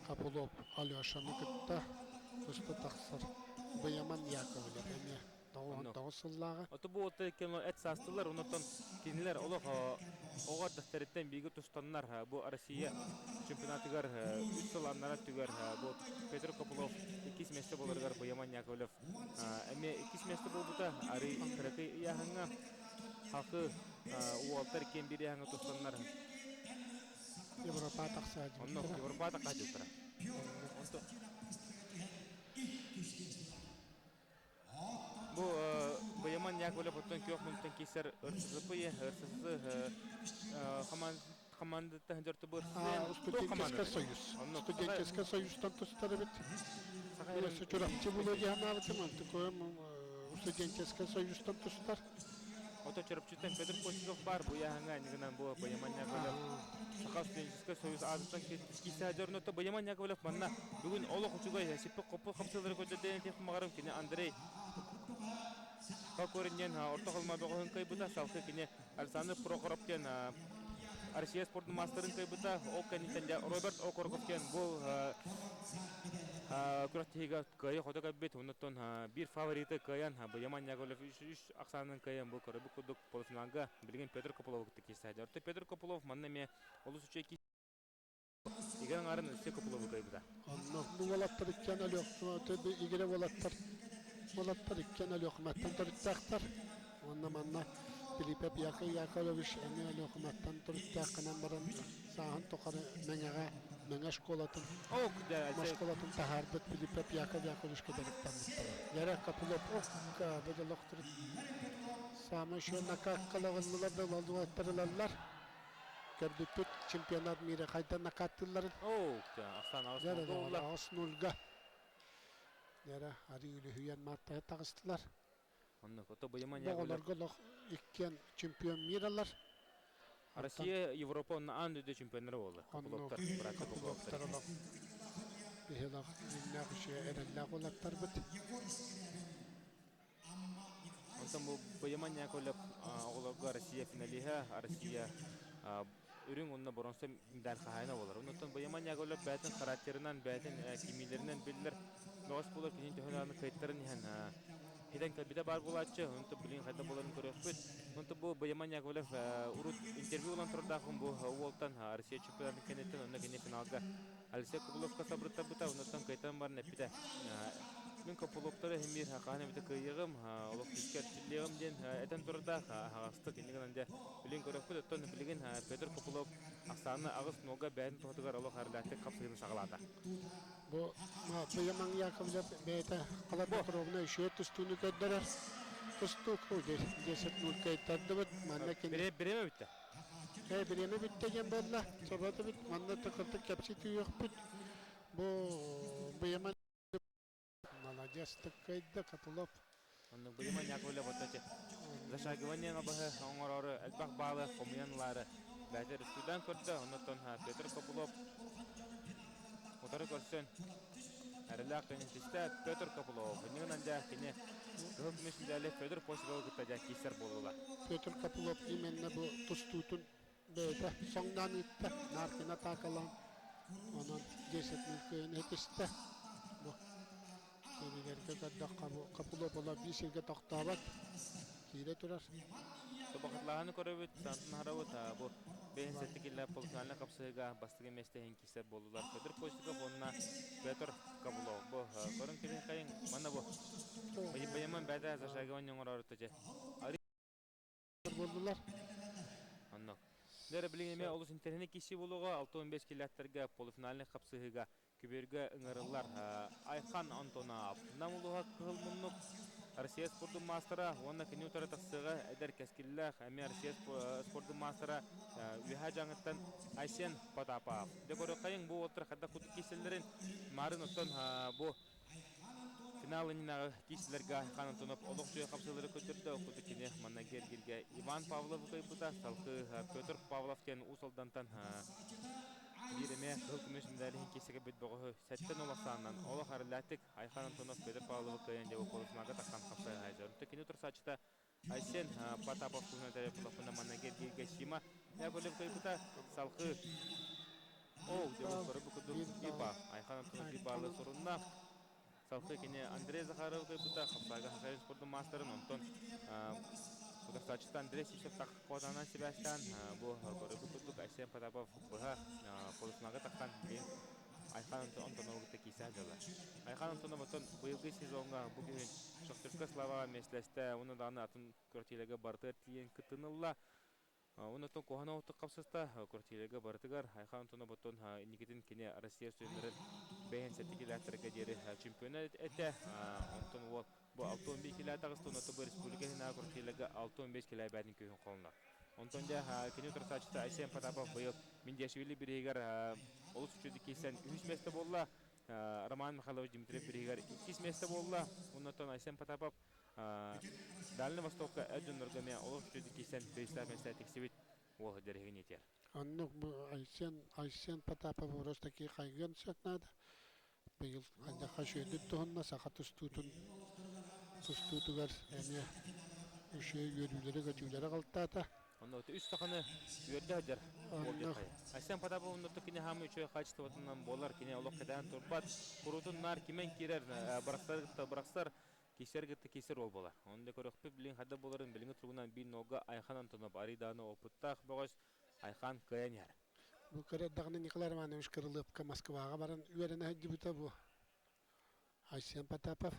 Копылов Алешаны кытта туста тахсар Быйаман Яковлев эмиэ 99 сыллааҕы. Ото бу отто иккен эт саастылар, онтон кинилэр олох оҕо эрдэхтэриттэн бииргэ тустаннар бу Россия чемпионатыгар үс сыл аннара өттүгэр бу Петр Копылов иккис миэстэ буоларыгар Быйаман Яковлев эмиэ иккис миэстэ буолбута. Арый кыракый ыйааһыҥҥа халкы уолтар киэн биир ыйааһыҥҥа тустаннар Европа тахсаадьыттара. Онно Европа тахсаадьыттара. Бу Быйаман Яковлев оттон күөх мунтан киисэр РССП, РСС командата дьортубур Студенческай союз. Студенческай союзтан тустар эбит. Чурапчы буолуо дии санаабытым, антыкоем студенческай союзтан тустар. Ото Чурапчыттан Петр Постников бар, бу яһаңа нигынан бу Быйаман Яковлев Саха студенческай союз аатыттан киисэ дьорнотто Быйаман Яковлев манна бүгүн олох учугай сиппик хоппут хапсыылары көрдөрдөн этиэх маҕарым кини Андрей Кокоринен орто холма бөҕөһүн кыайбыта салгыы кини Александр Прохоров диэн Россия спорт маастарын кыайбыта ол кэнниттэн дьэ Роберт Окороков диэн бу күрэхтэһиигэ кыайа хото кэлбит оннуттан биир фавориты кыайан Быйаман Яковлев үс ахсаанын кыайан бу көрөбүт курдук полуфиналга билигин Петр Копылову кытта киирсээдэ. Орто Петр Копылов манна эмиэ олус үчүгэй Игорь аҥарын өссө Копылову кыайбыта. Онно бу уолаттар иккиэн Өлүөхүмэ Игире уолаттар уолаттар иккиэн Өлүөхүмэттэн төрүттээхтэр. Уонна манна Филиппов Яков Яковлевич эмиэ Өлүөхүмэттэн төрүттээх гынан баран сааһын тухары Мэҥэҕэ Мэҥэ школатын школатын таһаарбыт Филиппов Яков Яковлевичка дьарыктаммыттара. Яра Копылов ох бу дьолохтор саамай еще накаккалаҕыннылар да ылаллар ылаллар. Көрбүппүт чемпионат мира хайдан накаттыылларын. Аҕыс нульга. Яра арыы үлүһүйэн мааттаһы таҕыстылар. Оҕолорго олох иккиэн чемпион миралар. Россия Европа онно аан дойду чемпионнара буолла. Копыловтар, братья Копыловтар. Биһилах миннээх үчүгэй эрэллээх уолаттарбыт. Онтон бу Быйаман Яковлев оҕолорго Россия финалиһа, Россия үрүҥ уонна боронсо медаль хаһаайына буолар. Онтон Быйаман Яковлев бэйэтин характерынан, бэйэтин кимиилэринэн биллэр бөҕөс буолар кини төһө даҕаны кыайтаран иһэн хитэн кэлбитэ баар буолааччы. Онтон билигин хайдах буоларын көрүөхпүт. Онтон бу Быйаман Яковлев урут интервью ылан турардаахпын бу уолтан Россия чемпионатын кэнниттэн онно кини финалга Алексей Копыловка сабырыттарбыта, оннуттан кыайтан баран эппитэ. Мин Копыловтары иһин биир хаһан эбитэ кыайыаҕым, олох күүскэ эрчиллиэҕим диэн этэн турардаах аһаҕастык иннигин анде билин көрөхпүт. Оттон билигин Петр Копылов ахсааны аҕыс нолга бэйэтин туһатыгар олох эрэлээхтик хапсыһыыны саҕалаата. Бу Быйамаҥ Яковлев бэйэтэ хладнокровно үчүгэй тустууну көрдөрөр. Тустуук 10-0 кыайтардыбыт. Манна кини... Бириэмэ бүттэ. Ээ, бириэмэ бүттэ диэн буолла. Собуотубут манна кырдык кэпсии түһүөхпүт. Бу Быйаман молодец кыайда Копылов. Оннук Быйаман Яковлев отточу зашагивание баһы оҥороору элбэх баалы хомуйан ылаары бэйэтэ рүстүрдээн көрдө. Оннуттан Петр Копылов утары көрсөн эрэлээх теннисистэ Петр Копылов. Иннигин дьэ кини кыһыл көмүс медали Федор Постниковы кытта дьэ киирсэр буоллулар. Петр Копылов именно бу тустуутун бэйэтэ соҥноон ыытта, Наркин атаакалаан, онон 10 кыайан этистэ. Бу кинилэргэ көрдөххө бу Копылов ола биир сиргэ тохтообот, киирэ турар. Тобохотлааһыны көрөбүт, сантын харабыт, бу 5-7 киллэ полуфинальнай хапсыһыга бастакы миэстэ иһин киирсэр буоллулар. Федор Костиков уонна Петр Каблов. Бу көрүн кэбиһэйин манна бу Баяман бәдә зашагывание оҥорорут же. Буоллулар. Оннук. Дәрі билигин эмиэ олус интэриэһинэй киирсии буолуоҕа 65 килээттергэ полуфинальнай хапсыһыыга Күбүөргэ ыҥырыллар Айхан Антонов, Нам улууһа Кыһыл Муннук, Россия спордун маастара уонна кини утары тахсыаҕа эдэр кэскиллээх эмиэ Россия спордун маастара Үөһээ Дьааҥыттан Айсен Потапов. Дьэ көрүөххэйиҥ бу уолаттар хайдах курдук киирсэллэрин. Марын оттон бу финал иннинээҕи киирсиилэргэ Айхан Антонов олох үчүгэй хапсыылары көрдөрдө. Ол курдук кини манна эргиргэ Иван Павловы кыайбыта, салгыы Петр Павлов диэн Уус Алдантан Биир эмиэ кыһыл көмүс медаль иһин киирсэ кэлбит бөҕөһү 7-0 ахсаанынан олох эрэллээхтик Айхан Антонов Петр Павловы кыайан дьэ полуфиналга тахсан хапсайа Онто кини турсааччыта Айсен Потапов туһунан этэр буоллахпына манна Гергийгэ Сима Яковлев кыайбыта салгыы Оу, дьэ бу курдук биир баал. Айхан Антонов биир баалы сурунна. Салгыы кини Андрей Захаров кыайбыта, хапсаага Сахалин спордун маастарын, онтон утарсааччыта Андрей Сивцев куотанан сибээстээн бу көрөргүт курдук Айсен Потапов быһа полуфиналга тахсан билигин Айхан Антоновы кытта киирсэ сылдьаллар. Айхан Антонов оттон быйылгы сезоҥҥа бу күһүн Шахтерска Слава миэстэлэстэ уонна даҕаны атын күрэхтэһиилэргэ барытыгар тиийэн кыттынылла. Онтон куһаҕан оҕотук хапсыста, квартирага барытыгар Айхан Антонов оттон инникитин кини Россия студеннарын 57 километрга диэри чемпиона этэ. Онтон уол бу 61 кило таҕыста, онно бу республика иһинээҕи квартираларга 65 кило бээтин күүһүн холонор. Онтон дьэ кини утарсааччыта Айсен Потапов быйыл Миндиашвили бириһигэр олус үчүгэй киирсэн үһүс миэстэ буолла. Роман Михайлович Дмитриев бириһигэр иккис миэстэ буолла. Оннотон Айсен Потапов Дальний Востокка эр дьоннорго эмиэ олох үчүгэйдик киирсэн призтаах миэстэ тиксибит уол дэрэһигин иитиэр. Оннук бу Айсен Айсен Потапов вопрос такие хайгыан сөп наада. Быйыл хайдахха үчүгэйдик туһунна саха тустуутун тустуутугар эмиэ үчүгэй үөрүүлэри-көтүүлэри аҕалтаата. Онно үс саханы үөрдэ сылдьар уол диэн хайа. Айсен Потапов оннуттан кини хаамыы үчүгэй хаачыстыбатынан буолар. Кини олох кэтээн турбат. Куруутун наар кимэн киирэр, бырахсар кытта бырахсар. Киирсэр кытта киирсэр уол буолар. Ону да көрөхпүт билигин хайдах буоларын билиҥҥи туругунан биир нолга Айхан Антонов арый даҕаны опыттаах бөҕөс Айхан кыайан иһэр. Бу кыра эрдэҕинэ Николай Романович Кырылыапка Москваҕа баран үөрэнэ сылдьыбыта бу Айсен Потапов.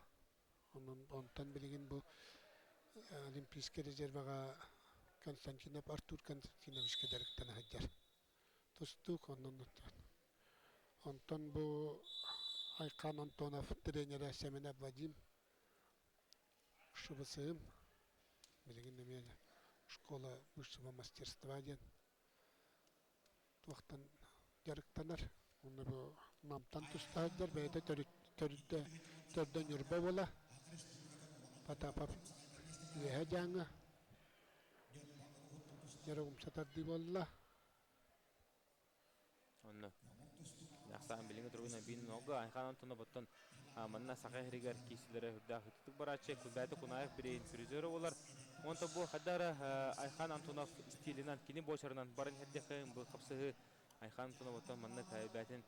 Онон онтон билигин бу Олимпийскай резервэҕэ Константинов Артур Константиновичка дьарыктана сылдьар. Тустуук онон Онтон бу Айхан Антонов тренерэ Сэмэнэ Вадим ШВСМ билигин эмиэ школа высшего мастерства диэн туохтан дьарыктанар. Уонна бу Намтан туста сылдьар бэйэтэ төрүттэ төрдө Ньурба буола. Потапов Үөһэ Дьааҥы дьарык умса тардыы буолла. Онно ахсаан билиҥҥи туругунан биир нолга Айхан Антонов оттон манна Саха сиригэр киирсиилэрэ үрдээх ытытык барааччы Кульбаята Кунаев бириин призера буолар. Онто бу хайдара Айхан Антонов стилинэн кини буочарынан баран иһэрдиэххэ бу хапсыһыы Айхан Антонов оттон манна бээтин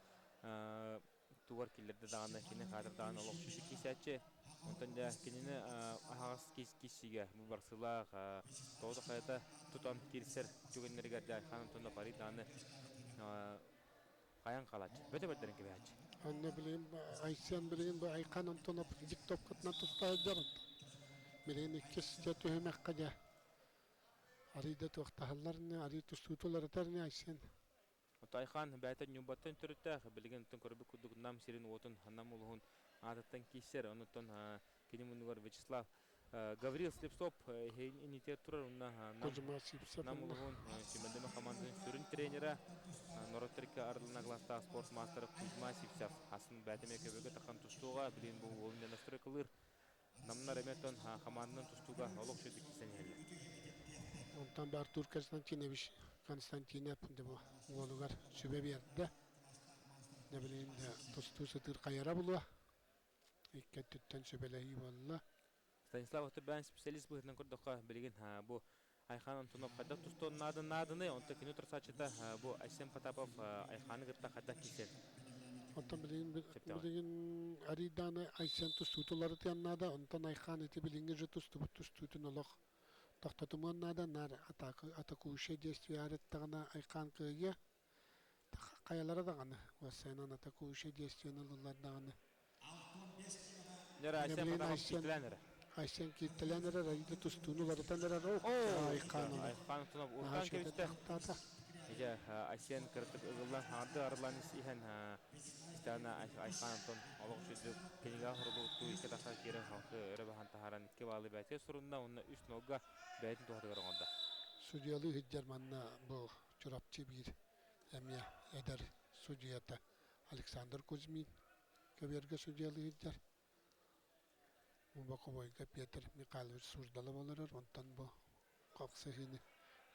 тугар киллэрдэ даҕаны кини хаатыр даҕаны олох сүдү киисээччи. Онтон дьэ кинини аһаҕас киирсиигэ бу барсыылаах тоҕо хайата тутан киирсэр түгэннэригэр дьэ Айхан Антонов арый даҕаны хайан хаалааччы. Бөтө бэрдэрин кэбиһээччи. Онно билигин Айсен билигин бу Айхан Антонов диктовкатынан туста сылдьар. Билигин иккис дьэ түһүмэххэ дьэ арый да туохтаһаллар ини, арый тустуутуларытар ини Айсен. Тайхан бэйэтэ Ньурбаттан төрүттээх, билигин оттон көрбүт курдук Нам сирин уотун Нам улууһун аатыттан киирсэр. Онуттан кини муннугар Вячеслав Гаврил Слепцов инитигэр турар. Онно Нам улууһун Симэлдэмэ хамаандатын сүрүн тренера, норуоттар икки ардыларынан кылаастаах спорт маастара Кузьма Сивцев асын бэйэтэ эмиэ көбөкө тахан тустууга, билигин бу уолун дьэ настройкалыыр. Намнар эмиэ оттон хамаанданан тустууга олох үчүгэйдик киирсэн иһэллэр. Онтон Артур Константинович Константинов уолугар сүбэ биэрдэ. Дьэ билигин да тустуу сытыыр хайара булуо. Икки өттүттэн сүбэлэһии буолла. Станислав Отурбаев специалист быһыытынан көрдөххө, билигин бу Айхан Антонов хайдах тустуон нааданы, онтон кини утарсааччыта бу Айсен Потапов Айханы кытта хайдах киирсэр? Оттон билигин билигин арийдааны Айсен тустуутулары тыан наада, онтон Айхан ити билиҥҥи же тустубут тустуутун олох Тохтотумуон наада, наар атака, атакующее действие арыттаҕына айхаан кыайыа. Хайалара даҕаны, уоссайынан атакующее действиены ылыллар даҕаны. Дьэ, Айсен Билигин Потапов Айсен кииртэлээн эрэ. Айсен кииртэлээн эрэр, Аида тустууну уларытан эрэр. Оо, Айхаан ону Айхан Антонов наһаа урутаан үчүгэйдик кэбистэ. тахтаата. Дьэ, Айсен кыратык ыгыллан, хаҥардыы арыллан иһэн истэҕинэ Айхан Антон олох үчүгэй кинигэҕэ суруллубуттуу икки тахса киирэн халты өрө баһан таһааран икки баалы бэйэтигэр сурунна уонна үс нолга бэйэтин туһатыгар оҥордо. Судьуйалыы сылдьар манна бу Чурапчы биир эмиэ эдэр судьуйата Александр Кузьмин көбүөргэ судьуйалыы сылдьар. Бокобойга Петр Михайлович Суздалов олорор, онтон бу хапсыһыыны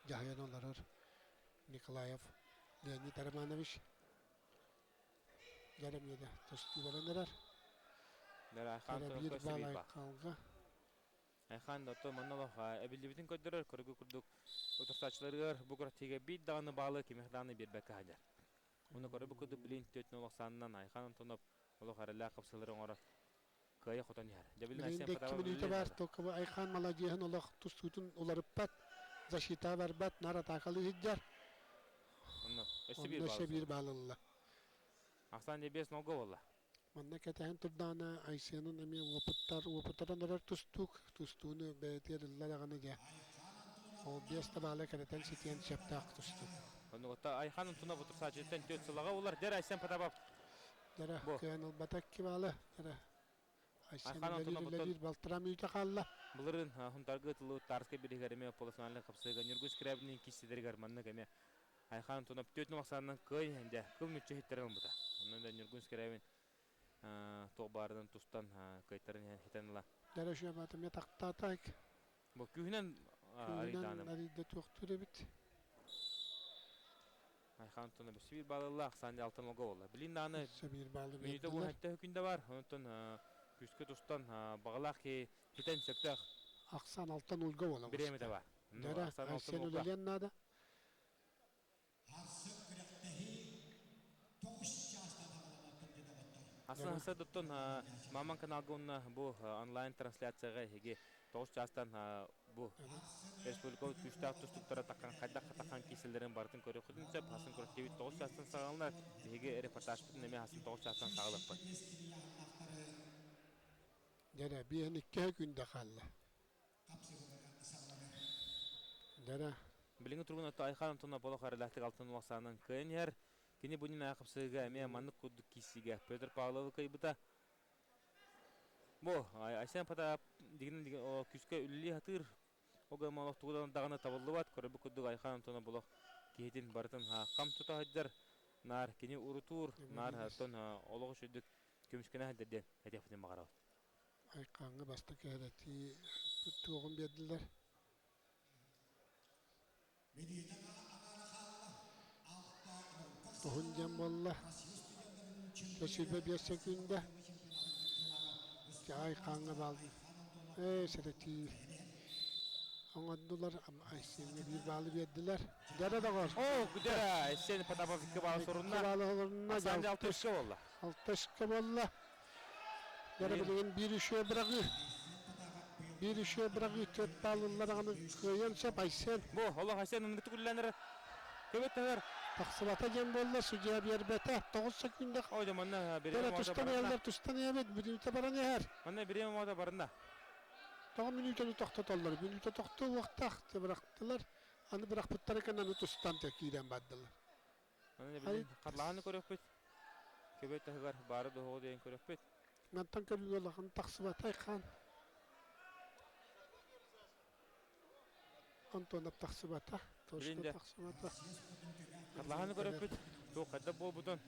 дьаһайан олорор Николаев Леонид Романович Дьэрэмиэдэ тустуу баран эрэр. Айхан Биир баал Айхалга. Айхан ото манна олох эбиллибитин көрдөрөр, көргө курдук утарсааччыларыгар бу күрэхтэһиигэ биир даҕаны баалы кимиэхэ даҕаны биэрбэккэ сылдьар. Уонна көрө курдук билин түөрт олох саанынан Айхан Антонов олох эрэллээх хапсыылары оҥорор кыайа хотон иһэр. Дьэ билин Билигин Айсен да икки Потапов мүнүүтэ үлэлиэн баар, наада. только Айхан маладьыаһын олох тустуутун уларыппат, защита барбат, наар атаакалыы сылдьар. Онно өссө биир Онно баалы өссө биир сорунна. баал ылла. Ахсаан дьэ 5 нолго буолла. Манна кэтэһэн турдаҕына Айсенын эмиэ уопуттар, уопутаран эрэр тустуук, тустууну бэйэтигэр ылла даҕаны дьэ. Ол биэс да баалы кэрэтэн ситиэн сөптөөх тустуук. Оннугутта Айхан Антонов утарсааччыттан түөрт сылаҕа улар. Дэр Айсен Потапов Дьэрэ бу. кыайан ылбата икки баалы. Дьэрэ Айсен Айхан үлэлиир Антонов оттон үлэлиир балтараа мүнүүтэ хаалла. былырыын Хунтарга ытыллыбыт Тарскай бириһигэр эмиэ полуфинальнай хапсыыга Ньургун Скрябинин киирсиилэригэр маннык эмиэ Айхан Антонов түөрт ахсаанынан кыай дьэ кыл мүччү иһиттэрин ылбыта. Онон да Ньургун Скрябин туох баарынан тустан кыайтаран иһэн хитэн ыла. Дьэрэ шөбата эмиэ тахтаата Бу күүһүнэн Күүһүнэн арыйдааны. арыйда туохтуур эбит. Айхан Антонов өссө биир баалылаах Санди алтан олго буолла. Билин дааны Өссө биир баалы мүнүүтэ бу биэрдилэр. хэтте хүндэ бар. Онтон күүскэ тустан бағалаах ки хитен сөптөөх Ахсан алтан ульга буола бириэмэтэ оҕуста. бар. Ну Дьэрэ Ахсан алтан Айсен олго. үлэлиэн наада. Асан Дьэрэ хаса доттон Маман каналга уонна бу онлайн трансляцияга эһиги 9 чаастан бу республика күүстээх тустуктара такхан хайдах хатахан киселлерин барытын көрүөххүтүн сөп. Хасын көрөктүүбүт 9 чаастан саҕаланар. Биһиги репортажпытын эмиэ хасын 9 чаастан саҕалыахпыт. Дьэрэ биэһин иккиһэ күндэ хаалла. Дьэрэ Билиҥҥи туругун отто Айхан Антонов олох эрэлээхтик алтан улахсаанан кыайан иһэр. Кини бу иннинэ хапсыыга эмиэ маннык курдук киирсиигэ Петр Павловы кыайбыта. Бу Айсен Потап дигин күүскэ үлэлии сатыыр. Ол гынан олох тугу даҕаны табыллыбат. Көрөрбүт курдук Айхан Антонов олох киһитин барытын хам тута сылдьар. Наар кини урутуур, наар оттон олох үчүгдүк көмүскэнэ сылдьар диэн этиэхпитин баҕарабыт. Айхаҥҥа бастакы эрэтии туоҕун биэрдилэр. Уһун диэн буолла. 125 секүндэ. Айхаҥҥа баалын. Ээ, сэрэтии. Оҥордулар. Айсеҥҥэ биир баалы биэрдилэр. Дьара доҕор. О, Гудера, Айсен Потапов икки баалы Икки сорунна. баалы олорунна. Ахсаан алта үскэ буолла. Алта үскэ буолла. Дьара билигин биир үшүө быраҕыы. Биир үшүө быраҕыы төрт баалылар даҕаны кыайыан сөп Айсен. Бу, олох Айсен ынырык үллэнэр. Көбөт төһөр. Тахсыбата диэн буолла, судья биэрбэтэ. 9 секунда. Ой, манна Дьара бириэмэ мода тустан барынна. иһэллэр, тустан иһэбит, мүнүүтэ баран иһэр. Манна бириэмэ мода барынна. Тоҕо мүнүүтэни тохтотоллор? Мүнүүтэ тохтуу уохтаах бырахтылар. Аны бырахпыттара кэннэ аны тустан киирэн бардылар. Манна билин харлааны көрөкпүт. Көбөт таһыгар баары доһоҕу диэн көрөкпүт. Мантан көрүүгэ улахан тахсыбатай хаан. Антонов тахсыбата. Билин Точно де тахсыбата. харлааны көрөкпүт. Туох хайда буолбутун.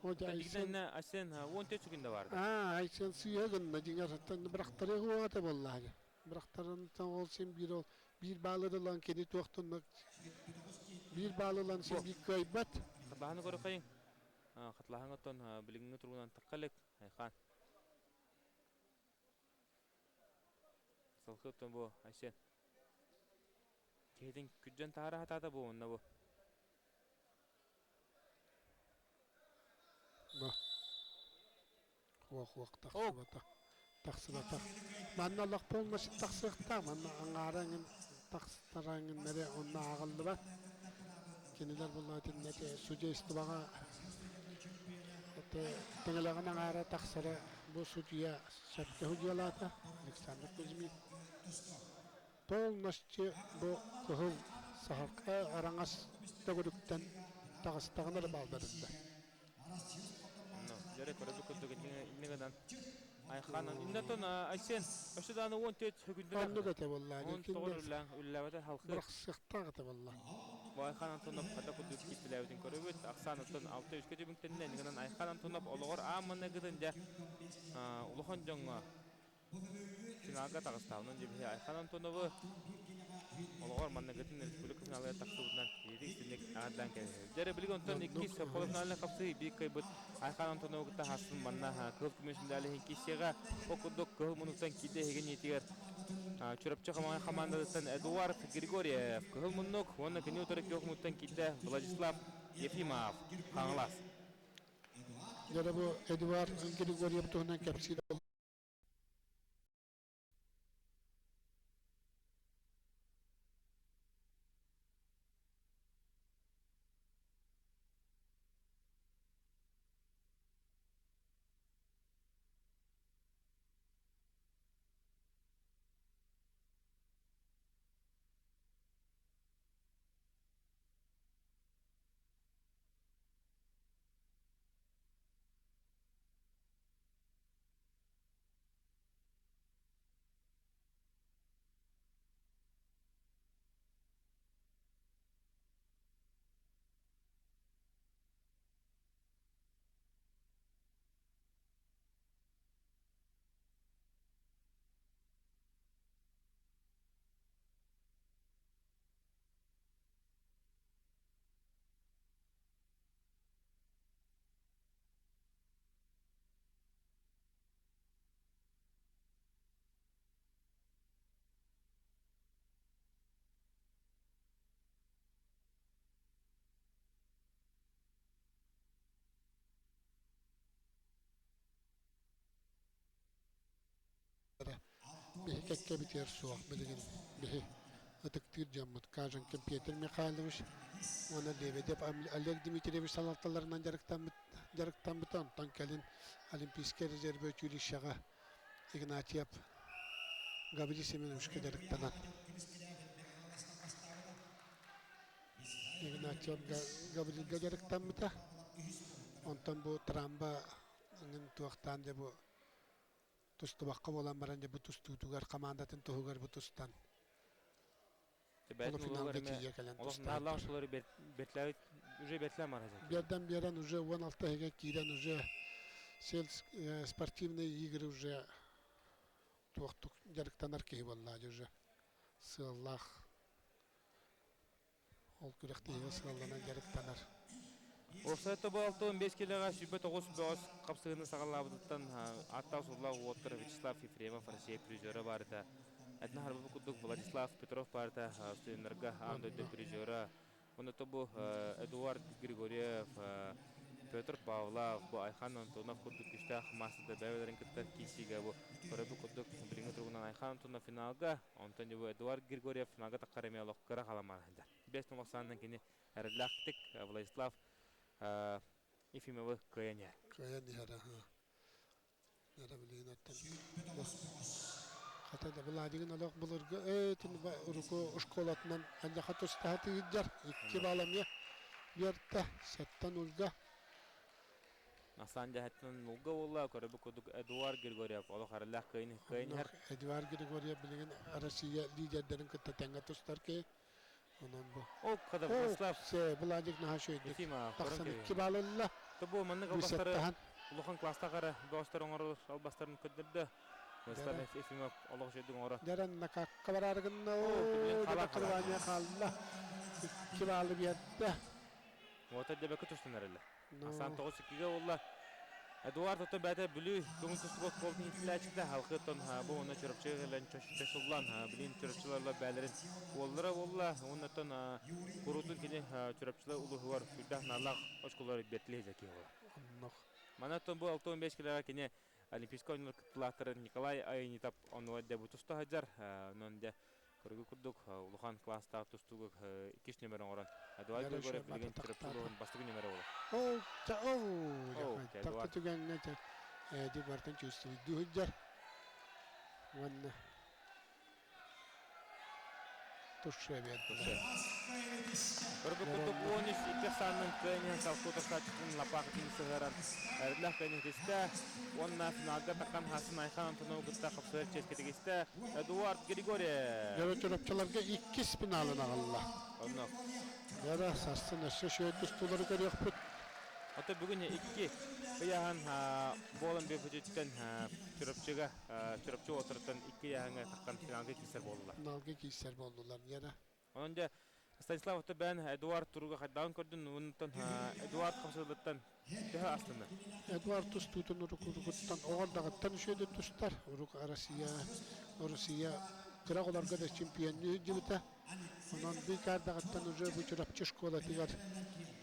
О дьэ Айсен. Дигинэн Айсен 14 секунда барды. Аа, Айсен сыыһа гынна дьиҥэр бырахтарыах уоҕата буоллаҕа. Бырахтарынтан ол син биир ол биир баалы ылан кини туохтун биир баалы ылан син Бу биир кыайбат. харлааны көрөккөйүн. Хатлаһан оттон билиҥҥи туругунан тахха илик Айхан. Салхы оттон бу Айсен. Киһитин күрдьэн таһара хатаата бу онно бу. Хуох-хуох тахсыбатах. Тахсыбатах. Манна олох полностью тахсыахтаах. Манна аҥаара эҥин тахсара эҥиннэри онно ааҕыллыбат. Кинилэр буолла итиннэ судействоҕа тэҥэлэҕин аҥаара тахсара бу судьуйа сөпкө судьуйалаата Александр Кузьмин. Полностью бу кыһыл саһархай араҥас төгүрүктэн таҕыстаҕына эрэ баалбарыллар. Дьэрэ көрөбүт курдук иннэ гынан Айханан иннэтон Айсен өссө дааны 14 хөкүндүнэ Оннук этэ буолла. Он тоҕор үллээн үллээбэтэ халқы. Бырахсыахтаах этэ буолла. Бу Айхан Антонов хата курдук кииртилээбитин көрөбүт. Ахсаан оттон 6-3-кэ түмүктэннэ. Иннигинэн Айхан Антонов олоҕор аан маныгытын дьэ улахан дьоҥҥо Финалга таҕыста. Онон дьэ Айхан Антоновы олоҕор манныгытын республика финалыгар тахсыбытынан иитик истинник аҕардаан кэлэр. Дьэ билигин онтон иккис полуфиналына хапсыы биир кыайбыт Айхан Антоновы кытта хасын манна кыһыл көмүс медали иһин киирсиэҕэ. Ол курдук кыһыл муннуктан киирдэ эһигин иитигэр Чурапчы хамаандатыттан Эдуард Григорьев кыһыл муннук уонна кини утары күөх муннуктан киирдэ Владислав Ефимов Хаҥалас. Дьэ бу Эдуард Григорьев туһунан кэпсиир Биһи кэккэбитигэр суох билигин биһи ытыктыыр дьоммут Каженкин Петр Михайлович уонна Лебедев Олег Дмитриевич салалталарынан дьарыктаммыт дьарыктаммыта. Онтон кэлин Олимпийскай резервэ училищеҕа Игнатьев Гаврил Семеновичка дьарыктанан Игнатьев Гаврилга дьарыктаммыта. Онтон бу трамба ыңын туохтаан дьэ бу тустубакка буолан баран дьэ бу тустуутугар командатын туһугар бу тустан полуфиналга тиийэ кэлэн тустаабыттар. Уже бэртлээн барар. Биэрдэн биэрэн уже 16 иһигэ киирэн уже спортивные игры уже туохтук дьарыктанар киһи буолла уже сыаллаах ол күрэхтэһиигэ сыалланан дьарыктанар. Уопсай тобо 65 килоҕа 29 бөҕөс хапсыһыыны саҕалаабытыттан ааттаах-суоллаах уолаттар Вячеслав Ефремов Россия призера баарыта, Этна Харбабы курдук Владислав Петров баарыта студеннарга аан дойду призера. Онно бу Эдуард Григорьев, Петр Павлов, бу Айхан Антонов курдук күүстээх маастардар бэйэлэрин кытта киирсиигэ бу көрөбү курдук билиҥҥи туругунан Айхан Антонов финалга, онтон бу Эдуард Григорьев финалга таххар эмиэ олох кыра халамаан сылдьар. Бэс тумахсаанынан кини эрэллээхтик Владислав Ефимовы кыайан иһэр. Кыайан иһэр, аха. Эрэ билигин оттон хата да Владигин олох былыргы этин уруку школатынан аньаха тустаһа тыгыдьар икки баламья биэртэ сэттэн ульга Асан дьаһаттан нулга буолла көрөбү курдук Эдуард Григорьев олох аралаах кыайын кыайын иһэр. Эдуард Григорьев билигин Россия лидердэрин кытта тэҥҥэ тустар киһи. Онон бу. Ол када Владислав Владик наһаа үчүгэйдик тахсан икки баал ылла. Бу маннык албастары улахан класстаах эрэ бөҕөстөр оҥорор албастарын көрдөрдө. Владислав Ефимов олох үчүгэйдик оҥоро. Дэрэн накакка бараары гынна. Оо, хаалла хаалла. Икки баалы биэрдэ. Уота дэбэкэ тустан эрэллэр. Асан 9-2-ге буолла. Эдуард оттон бэйэтэ Бүлүү көҥүл тустубут куолтун иитиллээччитэ халқы оттон бу уонна Чурапчыга кэлэн чочуллан билин Чурапчыларла бээлэрин уоллара буолла. Уонна оттон куруутун кини Чурапчылар улууһугар сүрдээх наалаах очколору бэртилиһи киһи буолар. Манна оттон бу 65 килоҕа кини Олимпийскай оонньуулар кыттыылаахтарын Николай Аянитов оннугар дьэ бу туста сылдьар. Онон дьэ көргө курдук улахан класстаах тустууга иккис нүмер оҥорон Эдуард Григорьев билигин Чурапчы улууһун бастакы нүмерэ буолар. Ол ол тахта түгэҥҥэ эди бартан чувствуйдуу сылдьар. Уонна Туше биэрдилэр. Көрбүт курдук 13 2 ахсаанынан кыайан салкуу тахсааччытын лапаахытын сыһыаран эрэллээх кыайан иһитистэ уонна финалга таххан Хасан Айхан Антонову кытта хапсыһар чиэскэ тигистэ Эдуард Григорьев. Дьоро чурапчыларга иккис финалын аҕалла. Онно. Дьоро сарсын өссө үчүгэй тустуулары көрүөхпүт. Ото бүгүн икки ыйааһын буолан бүппүтүттэн Чурапчыга Чурапчы уолаттарыттан икки ыйааһыҥҥа таххан финалга киирсэр буоллулар. Финалга киирсэр буоллулар, Яра. Онон дьэ Станислав Отобен Эдуард туруга хайдаҕын көрдүн, онтон Эдуард хамсыылыттан төһө астынна? Эдуард тустуутун уруккуттан оҕордаҕыттан үчүгэйдик тустар. Урук Россия, Россия кыра оҕолорго да чемпионныы сылдьыбыта. Онон быыкаардаҕыттан уже бу Чурапчы школатыгар,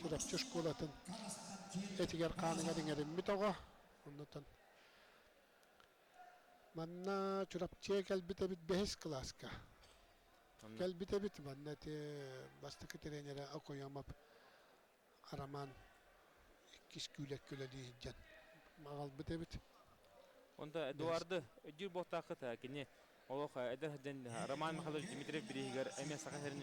Чурапчы школатын этигэр хааныгар иҥэриммит оҕо. Оннотон Манна Чурапчыга кэлбит эбит бэһис кылааска. Кэлбит эбит манна ити бастакы тренерэ Окоемов Роман иккис күүлэк үлэлии сылдьан аҕалбыт эбит. Онто Эдуарды өйдүүр буолтааххыт кини олох эдэр сылдьан Роман Михайлович Дмитриев бирииһигэр эмиэ Саха сирин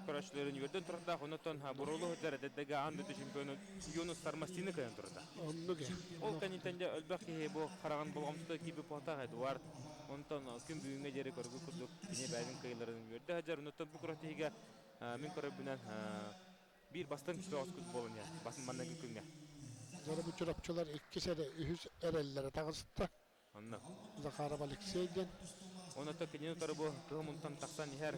көрөөччүлэрин үөрдэн турардаах, оннуттан буруолу сылдьар эдэрдэргэ аан дойду чемпионун Юнус Сармастины кыайан турда. Оннук ээ. Ол кэнниттэн дьэ элбэх киһи бу хараҕын болҕомтото киирбит буолтаах Эдуард. Онтон күн бүгүҥҥэ диэри көргү курдук кини бэйэтин кыайыыларын үөрдэ сылдьар. Оннуттан бу күрэхтэһиигэ мин көрөрбүнэн биир бастыҥ көҕүскүт буолан иһэр басын манныгы күҥҥэ. Дьоро бу чурапчылар иккис эрэ үһүс эрэллэрэ таҕыста. Онно. Захаров Алексей диэн. Онно кинини утары бу кыһыл мунтан тахсан иһэр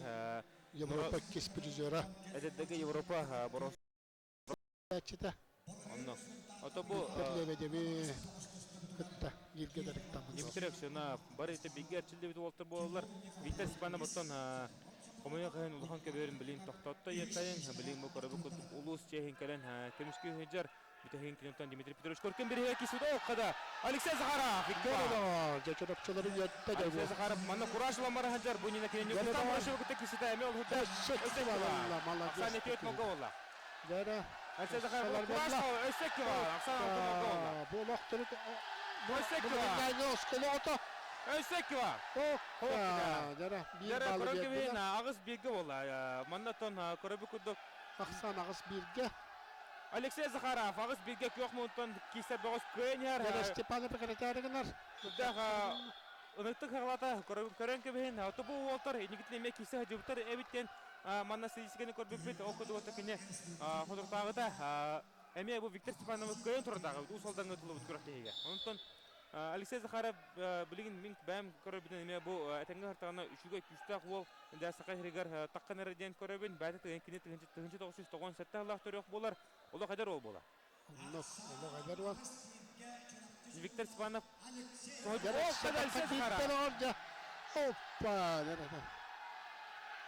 Европа иккис призера. Эдэрдэргэ Европа борос. Онно. Ото бу Виктор Лебедеви кытта бииргэ дьарыктаммыт. Дмитрий Аксенов бары ити бииргэ эрчиллибит уолаттар буолаллар. Виктор Степанов оттон хомойуох иһин улахан көбүөрүн билин тохтотто иэттайын билин бу көрөбү курдук улуус чиэһин кэлэн көмүскүү сылдьар Бүтэһигин киниттэн Дмитрий Петрович Коркин бириһэ кисудо хада Алексей Захаров Дьэ чурапчылары үөттэ дьэ Алексей Захаров манна кураж ламара ханжар бу нина кинини Кустан Мурашева кытта кисита эме ол худда Молодец Оксана Тетмога болла Дьэ Алексей Захаров кураж өссөккива Оксана Алтынова болла Бу олохтору Өссөккива осколоото Өссөккива Дьэ Дьэ көрөн аҕыс бииргэ болла манна тон көрөбү курдук Ахсан аҕыс бииргэ Алексей Захаров аҕыс бииргэ күөх муунтан киирсэр бөҕөс кыайан иһэр. Дьэ Степанов экирэтээри гынар. Сүрдээх ыныктык хаҕалата көрөн кэбиһин. Ото бу уолтар инникитин эмиэ киирсэ сылдьыбыттар эбит диэн манна статистиканы көрбүппүт. Ол курдук ото кини соторутааҕыта эмиэ бу Виктор Степановы кыайан турардаах Уус Алдаҥҥа тулубут күрэхтэһиигэ. Онтон Алексей Захаров билигин мин бэйэм көрөрбүнэн эмиэ бу этэҥҥэ сыртаҕына үчүгэй күүстээх уол дэ саха сиригэр таххан эрэ диэн көрөбүн. Бэйэтэ тыгын кини 1997 сыллаах төрүөх буолар. Олох эдэр уол буолар. Оннук, олох эдэр уол. Виктор Степанов Алексей Захаров. Опа!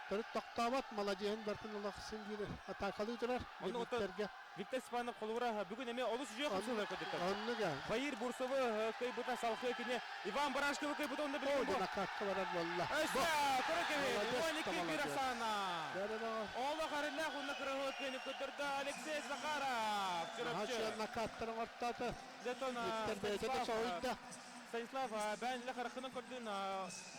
Төрүт тохтообот, маладьыаһын бартын олох син биир атаакалыы турар. Викторга. Виктор Степанов холобура бүгүн эмиэ олус үчүгэй хапсыылар көрдүктэр. Оннуга. Баир Бурсовы кыйбыта салхыы кини Иван Барашковы кыйбыта онно билигин бу. Накакка барар буолла. Өссө көрөкөбү 12 бир Оксана. Олох арыллаах уонна кырыһы кыайны көрдөрдө Алексей Захаров. Чурапчы. Накаттарын ортоото. Виктор бэйэтэ да соһуйда. Станислав бээн илэ харахынан көрдүн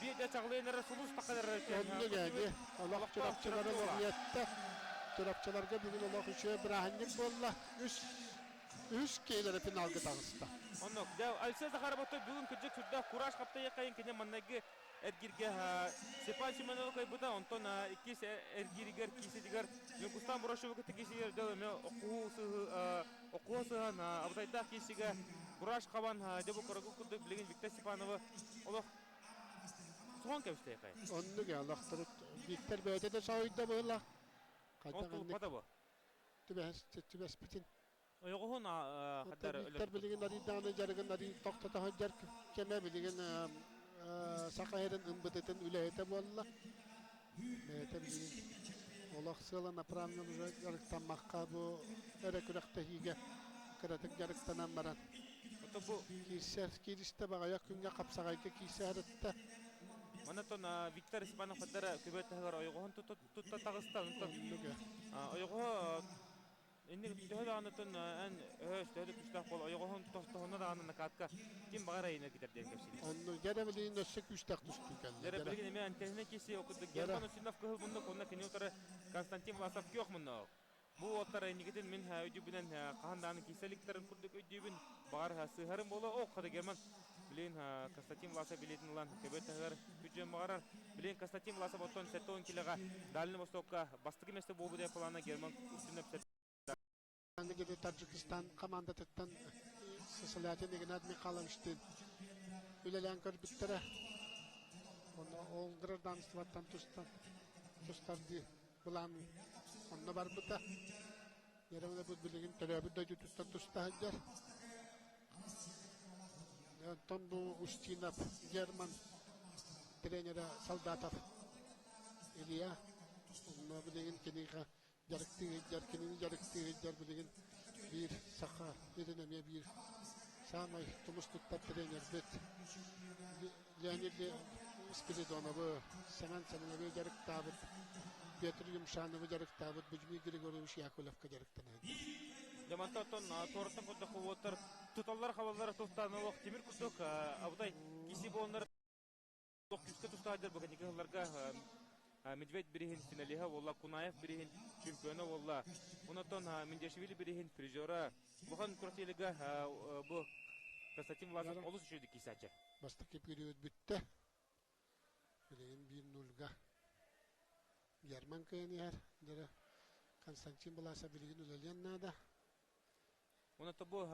биир да чаҕылыйан сулус таххар Оннуга ди. Олох чурапчылары лоҕуйатта. Чурапчыларга бүгүн олох үчүгэй бырааһынньык буолла. Үс үс киһилэрэ финалга таҕыста. Оннук. Дьэ, Алексей Захаров бүгүн кырдьык сүрдээх кураж хаптайыаххайын кини маннайгы эргииргэ Степан Семенов кыайбыта, онтон иккис эргииригэр кииситигэр Ньургустан Бурошевы кытта киисигэр дьэ эмиэ окуһу сыһы окуһу сыһан абытайдаах киисигэ кураж хабан дьэ бу көрөгү курдук билигин Виктор Степановы олох Суон кэбистэйхай. Оннук олохтору Виктор бэйэтэ да соһуйда быһыылаах. Хайдах инник бу. Түбэс түбэспитин. Ойоҕоһун хаддар Виктор билигин арыйдаҕына дьарыгын арый тохтото сылдьар кэмэ билигин саха сирин ымбытытын үлэһитэ буолла. Бэйэтэ билигин олох сыала направлен уже дьарыктаммакка бу эрэ күрэхтэһиигэ кыратык дьарыктанан баран. бу Киирсэр кииристэ баҕайах күҥҥэ хапсаҕайга киирсэ Манатон Виктор Степанов хаддара күбөт таһыгар ойоҕоһун тутта таҕыста. Онтон ойоҕоһо инник төһө даҕанытын эн өһөс төһө да күүстээх буол ойоҕоһун тоһуна даҕаны накатка ким баҕар айына китер диэн кэпсиир. Онну дьэрэ билигин өссө күүстээх тустуу кэллэ. Дьэрэ билигин эмиэ антенна киси окудук Герман Устинов кыһыл муннук онно кини утары Константин Власов күөх муннук. Бу уолтар инникитин мин өйдүүбүнэн хаһан даҕаны киирсэ курдук өйдүүбүн. Баҕар сыыһарым буолуо. Ох, хата Герман билигин Константин Власов билиэтин ылан көбөт таһыгар күдьүөн баҕарар. Билигин Константин Власов оттон 70 килоҕа Дальний Востокка бастакы место буолбут плана Герман Устинов Аны Таджикистан командатыттан Сысолятин Игнат Михайловичтыын үлэлээн көрбүттэрэ. Онно ол гражданствоттан тустан тустардыы былаан онно барбыта. Еревне бу билигин төрөөбүт дойдутуттан туста сылдьар. Онтон бу Устинов Герман тренера Солдатов Илья онно билигин кинигэ дьарыктыы сылдьар, кинини дьарыктыы сылдьар билигин биир саха сирин эмиэ биир саамай тумус туттар тренербит Леонид Спиридоновы, Семен Семеновы дьарыктаабыт, Петр Юмшановы дьарыктаабыт Будьмий Григорьевич Яковлевка дьарыктанан. Дьамантан туораттан курдук уоттар туталлар хабаллар тустаан олох тимир курдук абытай киси буоланнар күүскэ тустаадыр бу кэнники сылларга Медведь бириһин финалиһа буолла, Кунаев бириһин чемпиона буолла. Онотон Миндешвили бириһин призера. Бухан Куртилига бу Константин Власов олус үчүгэй киисээччи. Бастакы период бүттэ. Билигин 1-0-га Герман кыайан иһэр. Дьэрэ Константин Власов билигин үлэлиэн наада. Оното бу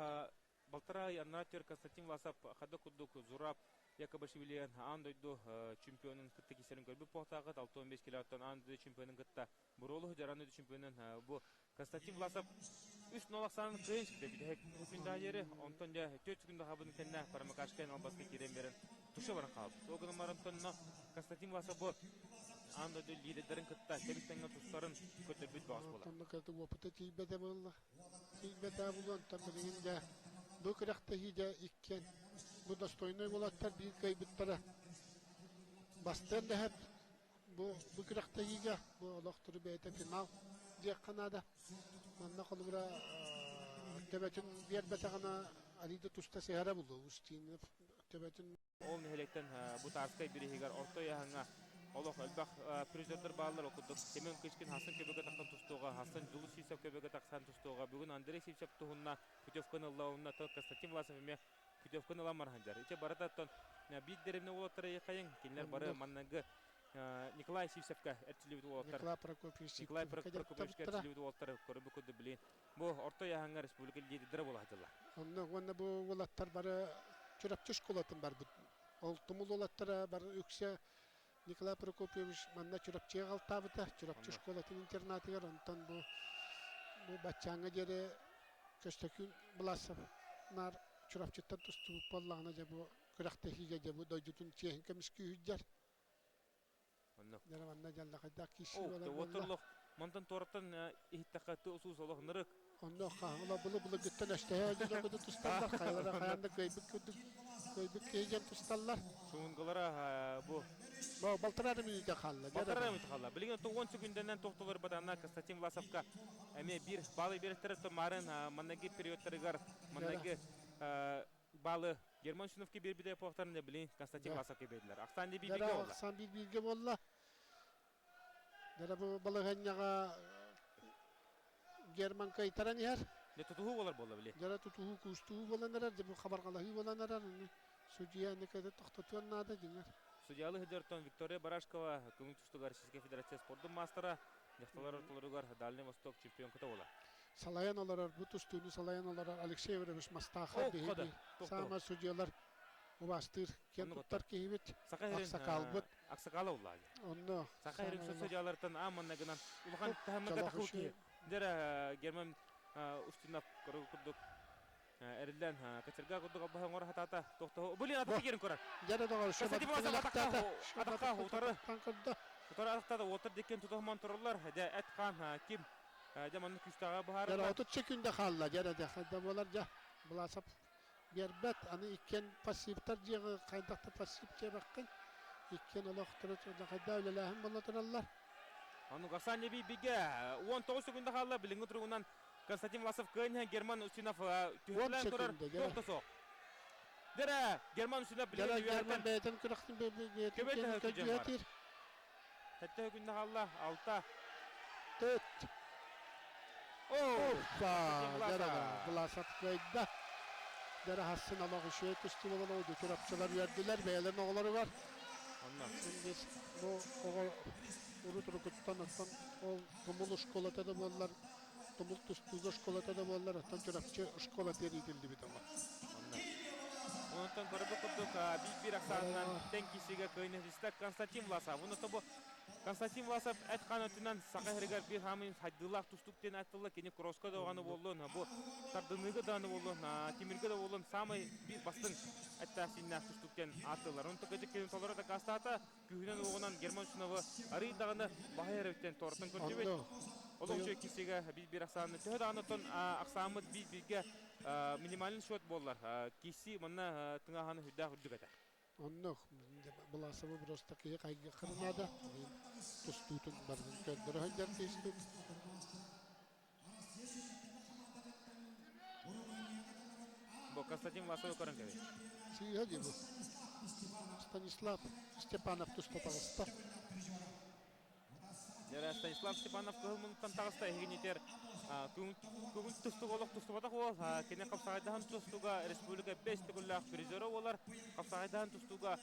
балтараа ый аннаа төр Константин Власов хада курдук Зураб Якобашвилиан аан дойду чемпионун кытта кисэрин көрбүт буолтааҕыт 65 килоттан аан дойду чемпионун кытта буруолу дьаран дойду чемпионун бу Константин Власов үс нол ахсаанын кыайын сүтэ бүтэһик күн диэри онтон дьэ 4 секунда хабын кэннэ Парамакашкайн албаска киирэн берен туша баран хаалбыт. Ол гынан баран тонно Константин Власов бу аан дойду лидердэрин кытта тэбис-тэҥҥэ тустарын көрдөрбүт бөҕөс буолар. Онно кытта опыта тиийбэтэ буолла. Тиийбэтэ буолуон онтон билигин дьэ бу күрэхтэһиигэ иккиэн бу достойнай уолаттар биир кыайбыттара бастыан дэһэр бу бу күрэхтэһиигэ бу олохтору бэйэтэ финал диэххэ наада. Манна холобура төбөтүн биэрбэтэҕинэ Арида туста сыһара булуо Устинов төбөтүн Ол нэһилиэктэн Бутарскай бириһигэр орто ыйааһыҥҥа олох элбэх призердэр бааллар. Ол курдук Семен Кычкин Хасан көбөкө тахсан тустууга, Хасан Дьулус Сивцев көбөкө тахсан тустууга, бүгүн Андрей Сивцев туһунна путевканы ылла, онно Константин Власов эмиэ путевканы ылан баран Ити барыта оттон биир дэриэбинэ уолаттара ыйхайыҥ, кинилэр бары манныгы Николай Сивцевка эрчиллибит уолаттар. Николай Прокопьевич Николай Прокопьевичка эрчиллибит уолаттар көрбүт курдук билин. Бу орто ыйааһыҥҥа республика лидердэрэ буола сылдьаллар. Онно уонна бу уолаттар бары Чурапчы школатын барбыт. Ол тумул уолаттара бары үксэ Николай Прокопьевич манна Чурапчыга алтаабыта. Чурапчы школатын интернатыгар онтон бу бу баччааҥҥа диэри Көстөкүүн Власов наар Чурапчыттан тустубут буоллаҕына дьэ бу күрэхтэһиигэ дьэ бу дойдутун чиэһин көмүскүү сылдьар. Онно. Дьэ манна дьаллахайдаах киирсии буолар буолла. Мантан туораттан иһиттэххэ тыы олох ынырык. Онно хаһыла былы былыргыттан өстөһө дьон тусталлар, хайалара хайаан да кыайбыт курдук кыайбыт киһи дьон тусталлар. Шунгалара бу Бу балтараа мүнүүтэ хаалла. Балтараа мүнүүтэ хаалла. Билигин 10 секундэнэн тохтолор батанна Константин Власовка эмиэ биир баалы биэртэрэ марын маннаги периодтарыгар маннаги баалы Герман Устиновка биэрбитэ эпохтарын билин Константин Власовка биэрдилэр. Ахсан биир бииргэ болла. Ахсан биир бииргэ болла. Дара бу балаһанньаҕа Герман кыайтаран иһэр. Дьэ тутуһуу болар буолла били. Дьара тутуһуу куустуһуу буолан эрэр, дьэ бу хабарҕалаһыы буолан эрэр. Судья никогда тохтотуон наада дьиҥэр. Судьялы сыдьартан Виктория Барашкова көҥүл тустууга Российскай Федерация спордун маастара, дьахталар ортолоругар Дальний Восток чемпионката буолар. Салайан олорор, бу тустууну салайан олорор Алексей Иванович Мастахов биһиги саамай судьялар убаастыыр киэн туттар киһибит, аксакалбыт. Аксакала уллаа. Онно Саха сирин судьялартан ааманна гынан улахан таһымҥа тахыл киһи. Дьэрэ Герман Устинов курдук эриллэн кочерга курдук албаһы оҥоро хатаата тохтоһу блин атака киирэн көрөр. Дьэрэ доҕор атака утары утары атахтаата уоттар диккен тутуһуман тураллар дьэ эт хаан ким дьэ манна күүстээҕэ быһаарар. Дьэрэ 30 секунда хаалла дьэрэ дьэ хайда буолар дьэ Власов. Биэрбэт, аны иккиэн пассивтар дьиэҕэ хайдах да пассив диэбэххин. Иккиэн олохторо хайдах үлэлээһин буола тураллар. Ону Гасан бигэ 19 секунда хаалла билиҥҥи туругунан Константин Власов кыайан Герман Устинов түһүлээн турар туох да суох. Дэрэ Герман Устинов билигин Герман бэйэтин күрэхтин бэйэтин көдьүөтир. Сэттэ күннэ хаалла алта. Төрт. Оппа! Дэрэ Власов кыайда. Дэрэ хассын олох үчүгэй тустуу буолан олду. Чурапчылар үөрдүлэр бэйэлэрин оҕолоругар. Онно. Бу оҕо урут урукуттан оттон ол Тумул школата да буоллар, Тумул тустууга школата да буоллар, оттон Чурапчы школатыгар иитиллибит оҕо. Онно. Онтон көрбүт курдук биир-биир ахсаанынан тэҥ киисигэ кыайыныһыста Константин Власов. Уну тобу Константин Власов эт-хаан өттүнэн Саха сиригэр биир хаамын хайдыылаах тустуук диэн ааттылла. Кини кросска даҕаны буоллун, бу тардыныыга даҕаны буоллун, тимиргэ да буоллун саамай биир бастыҥ эттээх-сииннээх тустуук диэн ааттыыллар. Онтон кыдьык кини толору дакаастаата. Күүһүнэн-уоҕунан Герман Устиновы арыый даҕаны баһыйар эбиттэн туораттан көрдүбүт. Олох үчүгэй киирсиигэ биир-биир ахсааны төһө даҕаны оттон ахсааммыт биир-бииргэ минимальный счет буоллар киирсии манна тыҥааһыны сүрдээх үрдүк этэ. Оннук Власовы просто киһи хайгыахха наада. Тустуутун барытын көрдөрө сылдьар киһиспит. Бу Константин Власовы көрөн кэбис. Сыыһа дии бу. Станислав Степанов туста таҕыста. Дьэ, Станислав Степанов кыһыл муннуктан таҕыста. Эһигинитер күн тустуга олох тустубатах уол. Кини хапсаҕайдаһан тустууга республика бэс төгүллээх призера буолар. Хапсаҕайдаһан тустууга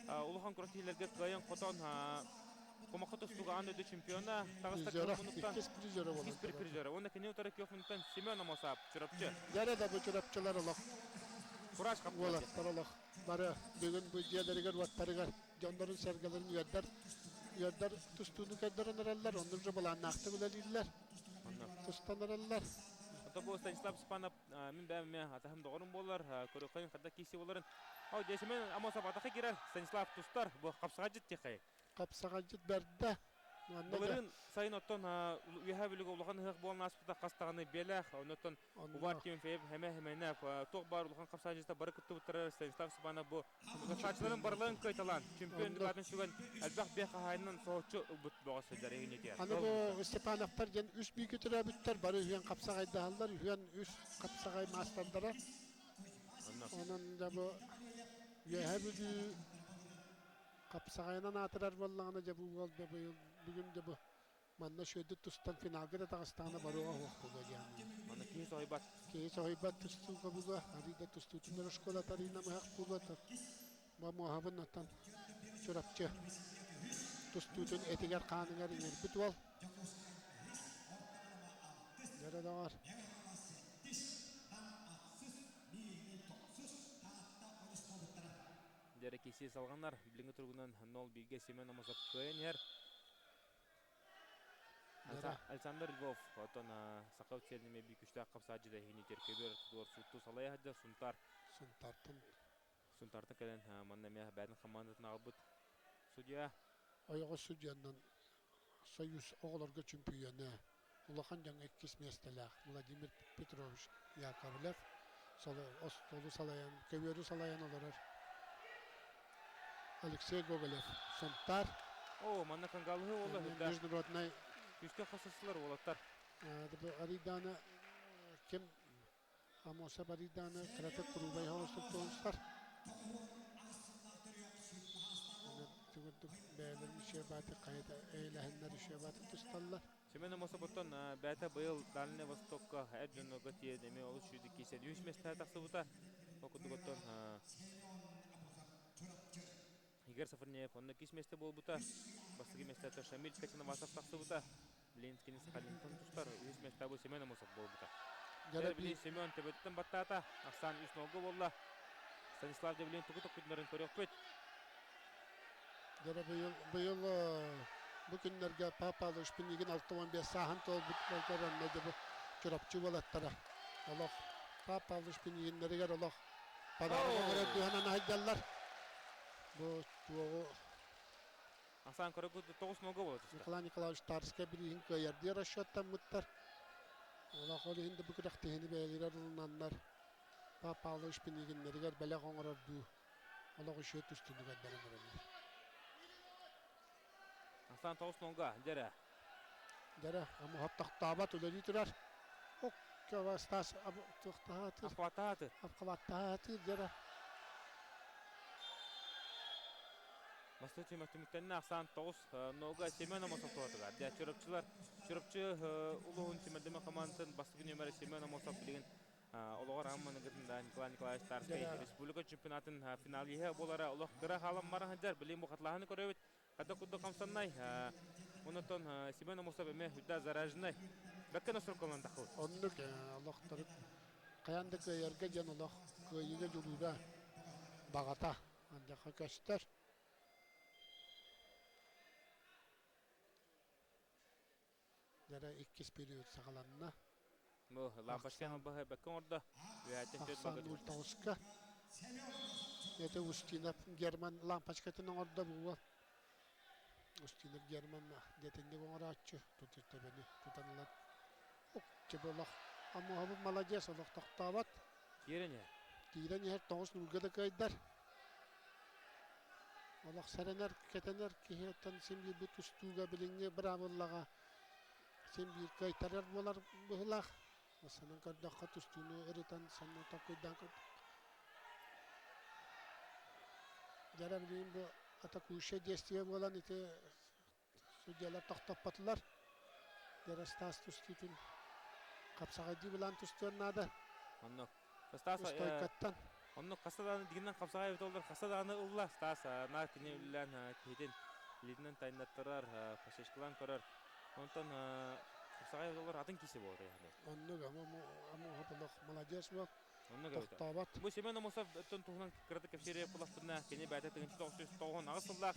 улахан күрэхтэһиилэргэ кыайан хотон Кумахха тустууга аан дойду чемпиона таҕыста Призера, күөх муннуктан иккис призера иккис буолан призера. Уонна кини утары күөх муннуктан Семен Амосов Чурапчы. Дьэрэ да бу Чурапчылар олох Кураж хаптылар. Уолаттар олох бары бүгүн бу дьиэлэригэр-уоттарыгар дьоннорун сэргэлэрин үөрдэр үөрдэр тустууну көрдөрөн эрэллэр, оннук же былааннаахтык үлэлииллэр, тустан эрэллэр. Ото бу Станислав Степанов мин бэйэм эмиэ атаһым доҕорум буолар, көрүөххэ хата киси буоларын. Ол дьэ Семен Амосов атаха киирэр, Станислав тустар, бу хапсаҕайдьыт тихэй. Хапсаҕайдьыт бэрдэ. Манна Былырыын сайын оттон Үөһээ Бүлүүгэ улахан ыһыах буолан ааспыта хас даҕаны биэлээх. Оннуттан Увар Тимофеев хэмэ хэмэнээх туох баар улахан хапсаҕайдьыттар бары кыттыбыттара Станислав Степанов бу хапсааччыларын барыларын кыайталаан чемпион дүкаатын сүгэн элбэх биэ хаһаайынынан соһуччу ылбыт бөҕө сылдьар иһинитигэр. Аны бу Степановтар диэн үс бииргэ төрөөбүттэр бары үһүөн хапсаҕайдаһаллар, үһүөн үс хапсаҕай маастардара. Онон дьэ бу Үөһээ Бүлүү Хапсаҕайынан аатырар буоллаҕына дьэ бу уол да быйыл бүгүн да бу манна үчүгэйдик тустан финалга да таҕыстаҕына барыаҕа суох буолуо диэн. Манна киһи соһуйбат. Киһи соһуйбат тустууга буолуо, арыый да тустуутунар оскуолата арыый намыһах буолуо. Бу муоһабын оттон Чурапчы тустуутун этигэр-хааныгар иҥэрбит уол. Дьэ доҕор. Дьэ киирсии салҕанар. Билиҥҥи туругунан 0-1-гэ Семен Амосов кыайан иһэр. Александр Львов оттон саха үксэлинэ биир күштээх хапсааччыта иһинитер көбүөр ортотугар сутту салайа сылдьар Сунтар. Сунтартан. Сунтартан кэлэн манна эмиэ бэйэтин хамаандатын аҕалбыт судья. Ойоҕос судьуйаннан Союз оҕолорго чөмпүйүөнэ, улахан дьоҥҥо иккис миэстэлээх Владимир Петрович Яковлев остуолу салайан, көбүөрү салайан олорор Алексей Гоголев Сунтаар. О, манна Кангалыһы уола Международнай күүскэ хасыстылар уолаттар. Арыйдаана ким Амосов арыйдааны кыратык куруубай соҕустук туһунстар. Түгүрдүк бэйэлэрин үчүгэйбааты хайата эйэлэһэннэр үчүгэйбааты тусталлар. Семен Амосов оттон бэйэтэ быйыл Дальний Востокка эр дьоннорго тиийэн эмиэ олус үчүгэйдик киирсэн үһүс миэстэҕэ тахсыбыта. Ол курдук оттон Игорь Сафарнеев онно иккис миэстэ буолбута. Бастакы миэстэ Шамиль Качановасов тахсыбыта. Ленскини Сахалинтан тустар. Үһүс миэстэ бу Семен Амосов буолбута. Дьэ, Семен төбөтүттэн баттаата. Ахсаан үс нолго буолла. Станислав Девлин тугу токкутунарын көрүөхпүт. Дьэ, быйыл, быйыл бу күннэргэ Павел Павлович Пинигин 65 сааһын туолбут болгоронно дьэ бу Чурапчы уолаттара олох Павел Павлович Пинигиннэригэр олох Подарок оҥорор дууһанан аһайдаллар. Бу туоҕу Асан көрөкүт тоҕус нога буола түстэ. Николай Николаевич Тарскай бирииһин кыайар расчеттаммыттар. Олох ол иһин да бу күрэхтэһиини бэйэлэригэр ылынаннар. Павлович Пинигиннэригэр бэлэх оҥорор дуу, олох үчүгэй түстүүнү көрдөрөн эрэллэр. Асан тоҕус нолга, дьэрэ. Дьэрэ, амуһап тохтообот үлэлии турар. Ок, Стас туохтаһаатыр. Апхваттаһаатыр. Апхваттаһаатыр, дьэрэ. Бастакы түмэх түмүктэннэ ахсаан 9 нолга Семен Амосов туһатыгар. Дьэ, Чурапчылар, Чурапчы улууһун симэрдэмэ командатын бастакы нүөмэрэ Семен Амосов билигин олоҕор амманыгытында Николай Николаевич Тарскай республика чемпионатын финалиһа буолара олох кыра хаалан баран сылдьар. Билигин бу хатылааһыны көрөбүт. Хата курдук хамсаннай. Онотон Семен Амосов эмэ хүдда зараженный. Бэккен осуркалан тахыл. Оннук олохтору хайаан да кыайарга диэн олох кыайыыга дьулуура баҕата андьаха көстөр. Дьэрэ иккис период саҕаланна. Бу лампочканы баһы бэккен ордо. Ахсан 09-ка. Это Устинов Герман лампочкатын оҥордо буо. Устинов Герман детинник оҥорооччу тутуттабыны тутан ылан. Укча олох Амуһабын молодец олох тохтообот. Киирэн иһэр. Киирэн иһэр тоҕус нуулга да кыайдар. Олох сэрэнэр, кэтэнэр киһи оттон син биир бу тустууга билиҥҥи быраабыллаҕа син биир кыайтарар буолар быһыылаах. Санан көрдөххө тустууну ырытан санна толкуйдаан көрдөх. Дьара билигин бу атакующее действие буолан ити судьялар тохтоппотулар. Дьара Стас тустуутун хапсаҕайдыы былаан тустуон наада. Оннук. Стас Стойкаттан. Оннук хаста даҕаны дигинэн хапсаҕай эбит олор хаста даҕаны ылла. Стас наар кини үлэлээн киһитин илиитинэн тайнаттарар, подсечкалаан көрөр. Онтон хапсаҕай эбит олор атын киси буолар. Оннук аму олох молодец буол. Оннук эбит. Тохтообот. Бу Семен Амосов туһунан кыратык кэпсиэри булахпына кини бэйэтэ тыгынчы 998 сыллаах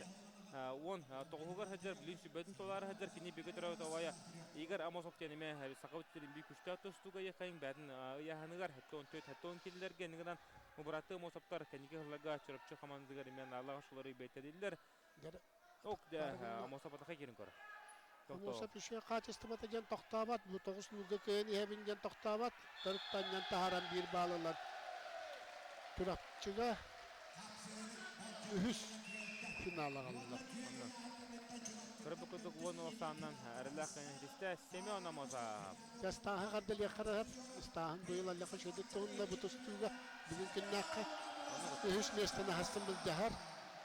19-угар сылдьар, билин сүбэтин толаары сылдьар, кини бигэ төрөөбүт убайа Игорь Амосов диэн эмиэ сахабыт сирин биир күчтээх тустууга ыйахайын бэйэтин ыйааһыныгар 74 киллэргэ гынан быраты Амосовтар кэнники сылларга Чурапчы хамаандатыгар эмиэ наалаах шулары бэйтэлиллэр. Ок, Амосов атаха кирин көрөр. Амосов үчүгэй хаачыстыбата диэн тохтообот, бу тоҕус нуулга кыайан иһэбин диэн тохтообот, төрүт таһааран биир баалылар Чурапчыга үһүс финал аҕаллылар. Көрбүт курдук уон охсааннан эрэлээх кэнэһитистэ Семен Амосов. Стааһы хардалиэххэ Стааһын быйыл аллаха шөдүт туһунна бу тустууга бүгүн күннээххэ үһүс миэстэни хастын былдьаһар.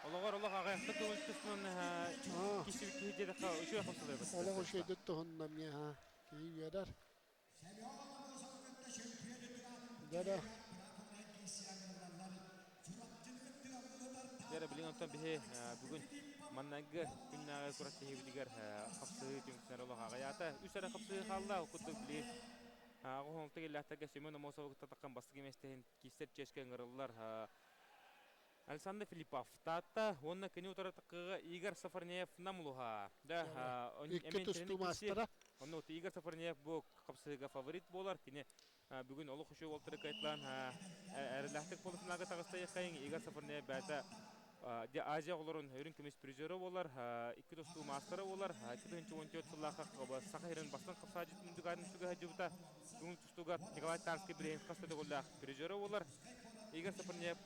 Олоҕор олох аҕайахта туһун тустунан киһи киһи диэтэххэ үчүгэй хапсылайбыт. Олох үчүгэйдик туһунна миэхэ киһи үөрэр. Дьэрэ. Дьэрэ билин онтон биһи бүгүн маннайгы күннээҕи күрэхтэһиибитигэр хапсыһыы түмүктэнэр олох аҕыйаата. Үс эрэ хапсыһыы хаалла. Ол курдук били аҕыс келлээхтэргэ Семен Амосовы кытта таххан бастакы миэстэһин киистэр чиэскэ ыҥырыллар Александр Филиппов Таатта уонна кини утары такыга Игорь Сафарнеев Намулуха. Да, Икки тустуу маастара. Онно Игорь Сафарнеев бу хапсыһыга фаворит буолар. Кини бүгүн олох үчүгэй уолтары кайтлаан эрэлээхтик полуфиналга таҕыста яккайын Игорь Сафарнеев бэйэтэ Азия оҕолорун үрүҥ көмүс призера буолар, икки тустуу маастара буолар. 2014 сыллаахха Саха сирин бастыҥ хапсаадьытын дүгаатын сүгэ сылдьыбыта. Бүгүн тустууга Николай Тарский билигин хас да төгүллээх призера буолар. Игорь Сафарнеев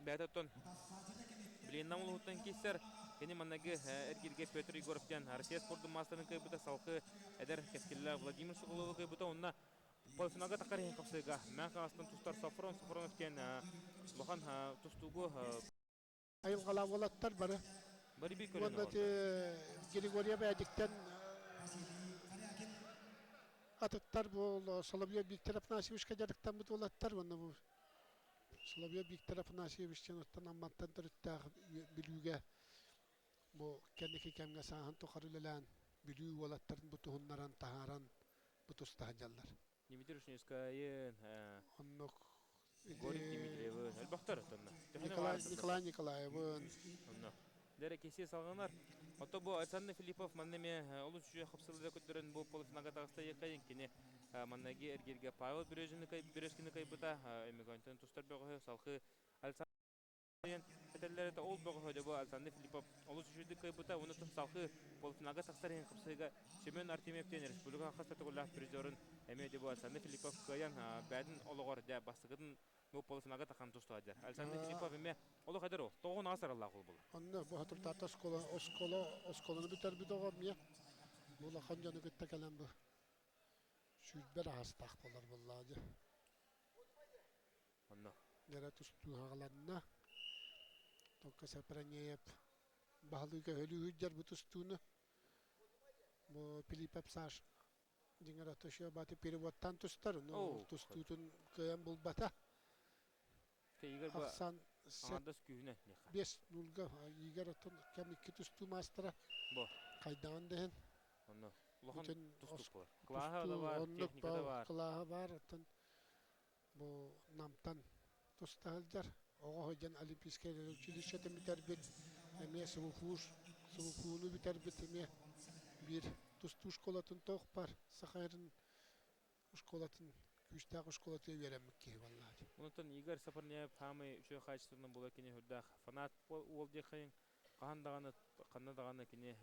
бэйэтэ оттон билигин Нам улууһуттан киирсэр. Кини манныгы эргииргэ Петр Егоров диэн Россия спордун маастарын кыайбыта, салгыы эдэр кэскиллээх Владимир Соколову кыайбыта. Онно полуфиналга таххар иһин хапсыыга Мэҥэ Хаҥаластан тустар Софрон Софронов диэн улахан тустуугу Айылҕалаах уолаттар бары. Бары биир көлүөнэ Уонна Григорьев Эдиктен атыттар бу Соловьев Виктор Афанасьевичка дьарыктаммыт уолаттар уонна бу Соловьев Виктор Афанасьевич диэн оттон Амматтан төрүттээх Бүлүүгэ бу кэнники кэмҥэ сааһын тухары үлэлээн Бүлүү уолаттарын бу туһуннаран таһааран бу туста сылдьаллар. Дмитрий Ушневскайын, Оннук Горик Дмитриевы, элбэхтэр оттонно. Николай, Николай Николаевын. Онно. Дәрі кесе салғанар. Ото бу Александр Филиппов манна ме олус үчүгэй хапсылыда көтөрөн бу полуфиналга таҕыста якайын кини маннаги эргирге Павел Березкины кайбыта эмигонтон тустар бөҕөһө салхы Александр. Этэллэр этэ, ол бөҕөһө дьэ бу Александр Филиппов олус үчүгэйдик кыайбыта. Уонна салгыы полуфиналга тахсар иһин хапсыһыыга Семен Артемьев диэн республика хас да төгүллээх призерын эмиэ дьэ бу Александр Филиппов кыайан бэйэтин олоҕор дьэ бастакытын бу полуфиналга тахсан тустуга дьэр. Александр Филиппов эмиэ олох эдэр ол, тоҕун сараллаах ол буолар. Онно бу хатыртаата оскуола, оскуола, оскуоланы бүтэрбит оҕо эмиэ бу улахан дьону кытта кэлэн бу сүүрбэр аһастаах буолар буоллаҕа дьэ. Онно. Дьэрэ тустууһаҕаланна. Только Сапранеев баһылыга өлүү бу тустууну. Бу Пилипов Саш дьиҥэр ото баты переводтан тустар, но тустуутун кыайан булбата. Игорь бу Ахсан аҥардас күүһүнэ 5-0-га Игорь оттон кэм икки тустуу маастара. Бу. Хайдаҕын дэһин. Онно улахан тустуук болар. Кылааһа да бар, техника да бар. Кылааһа бар, оттон бу намтан тустаһылдьар. Оҕо сылдьан Олимпийскай училищетын бүтэрбит, эмиэ СВФУ СВФУну бүтэрбит, эмиэ биир тустуу школатын тоох бар, Сахайрын школатын, күүстээх школатын үөрэммит киһи буоллаҕа. Онтон Игорь Сапарняев хаамай үчүгэй хаачыстыбанан буола кини үрдээх фанат уол диэххайын хаһан даҕаны ханна даҕаны кини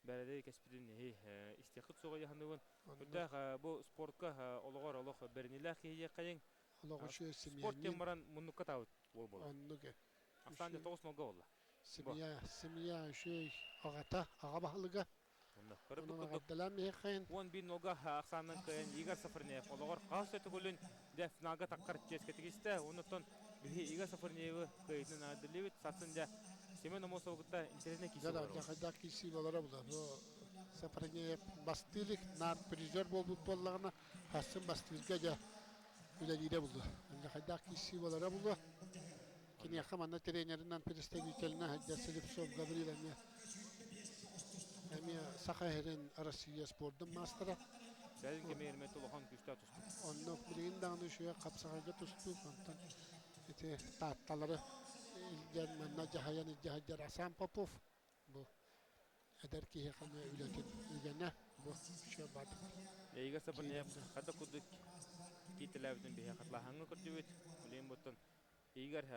бэрэдэй кэспитин иһи истиэххит суоҕа яһаныбын. Үрдээх бу спортка олоҕор олох бэринилээх киһи диэххайын. Олох үчүгэй Спорт семья. диэн баран муннукка таабыт уол буолар. Оннук. Ахсаан тоҕус нолга болла. Семья, семья үчүгэй аҕата, аҕа баһылыга. Онно көрөбүт Онон курдук аҕардалаан миэхэйин. 11 нолга ахсаанынан кыайан Игорь Сафарнеев олоҕор хас өтөгүлүн дэ финалга таххар чиэскэ тигистэ. Оннуттан биһи Игорь Сафарнеевы кыайытын аадылыбыт. Сарсын дэ Семен Амосовгытта интересный киси Дьэ, болар. дьэ, хайдах киирсии болара була. Бу Сапранеев бастыылык наар призер буолбут буоллаҕына, хассын бастыырга дьэ үлэлиирэ булуо. Дьэ, хайдах киирсии болара булуо. Киниэхэ манна тренеринэн представителинэн сылдьар Слепцов Гаврил эмиэ эмиэ Саха иһэрин Россия спордун маастара. Бэлин кэмигэр эмиэ улахан күүстээх тустуу. Онно билигин даҕаны үчүгэй хапсаҕайга тустуу. Онтон ити таатталары илдьэн манна дьаһайан илдьэ сылдьар Асан Попов бу эдэр киһиэхэ эмиэ үлэтин үгэнэ бу үчүгэй баатык. Игорь Сапарнеев хата курдук киитэлээбитин биһи хатлааһаҥҥа көрдүбүт. Билигин буттан Игорь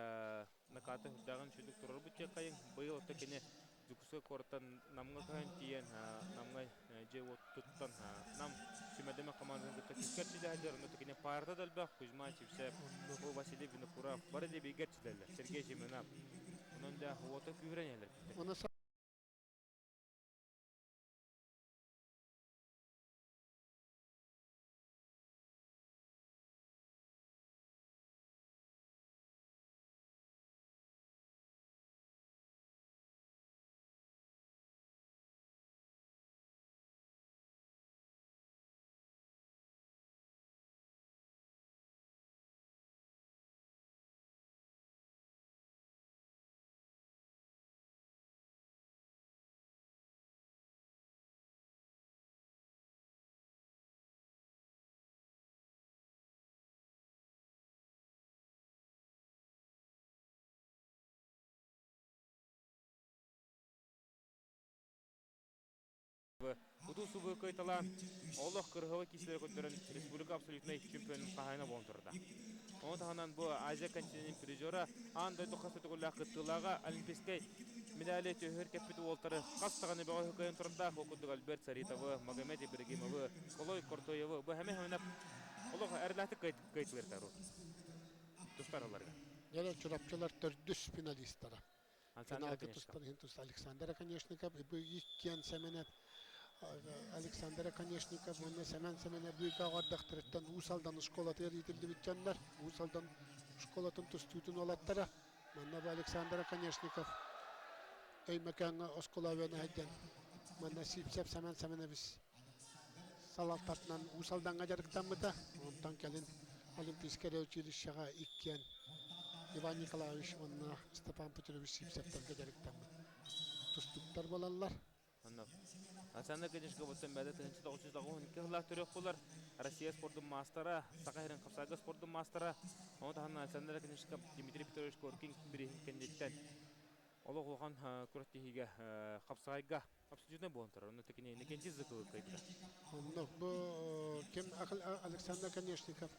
накаты үрдээҕин сүдүк турарбыт чеккайын быйыл отто кини Дьокуускай куораттан Намҥа көһөн тиийэн Намҥа дьиэ уот туттан Нам сүмэдэмэ командатын кытта күүскэ эрчиллэһэллэр. Онно кини паарата да элбэх Кузьма Чипсев, Василий Винокуров бары да бииргэ эрчиллэллэр. Сергей Зиминов. Онон да уота күүһүрэн иһэллэр. Оны Утуу субу кыйталаан олох кырыһыба киселер көрдөрөн республика абсолютнай чемпионун хаһайына буолан турда. Оны таһынан бу Азия континентин призера аан дойду хас өтөгүллээх кыттыылааҕа олимпийскай медали төһөр кэппит уолтары хас даҕаны бөҕө кыайан турардаах ол курдук Альберт Саритовы, Магомед Ибрагимовы, Колой Кортоевы бу хэмэ хэмэнэ олох эрэлээхтик кыайтылыртару тустар аларга. Дьэ, Чурапчылар төрдүс финалистара. Александр Финалга Конечников. тустар иһин туста Александр Оконешников, бу иккиэн Сэмэнэп Александр Оконешников уонна Сэмэн Сэмэнэп быыкаа оҕордохторуттан Уус Алдан школатыгар иитиллибит дьоннор. Уус Алдан школатын тустуутун уолаттара. Манна бу Александр Оконешников Өймөкөөҥҥө оскуола үөнэ манна Сипсеп Сэмэн Сэмэнэбис салалтатынан Уус Алдаҥҥа дьарыктаммыта. Онтон кэлин Олимпийскай училищеҕа иккиэн Иван Николаевич уонна Степан Петрович Сипсевтэргэ дьарыктаммыт тустуктар буолаллар. Онно Александр Конечников оттон бэйэтэ 1992 сыллаах төрүөх буолар. Россия спордун маастара, Саха сирин хапсаҕайга спордун маастара. Ону таһынан Александр Конечников Дмитрий Петрович Коркин бирииһин кэнниттэн олох улахан күрэхтэһиигэ хапсаҕайга абсолютно буолан турар. Онно кини Никентий Зыковы кыайбыта. Онно бу ким Александр Конечников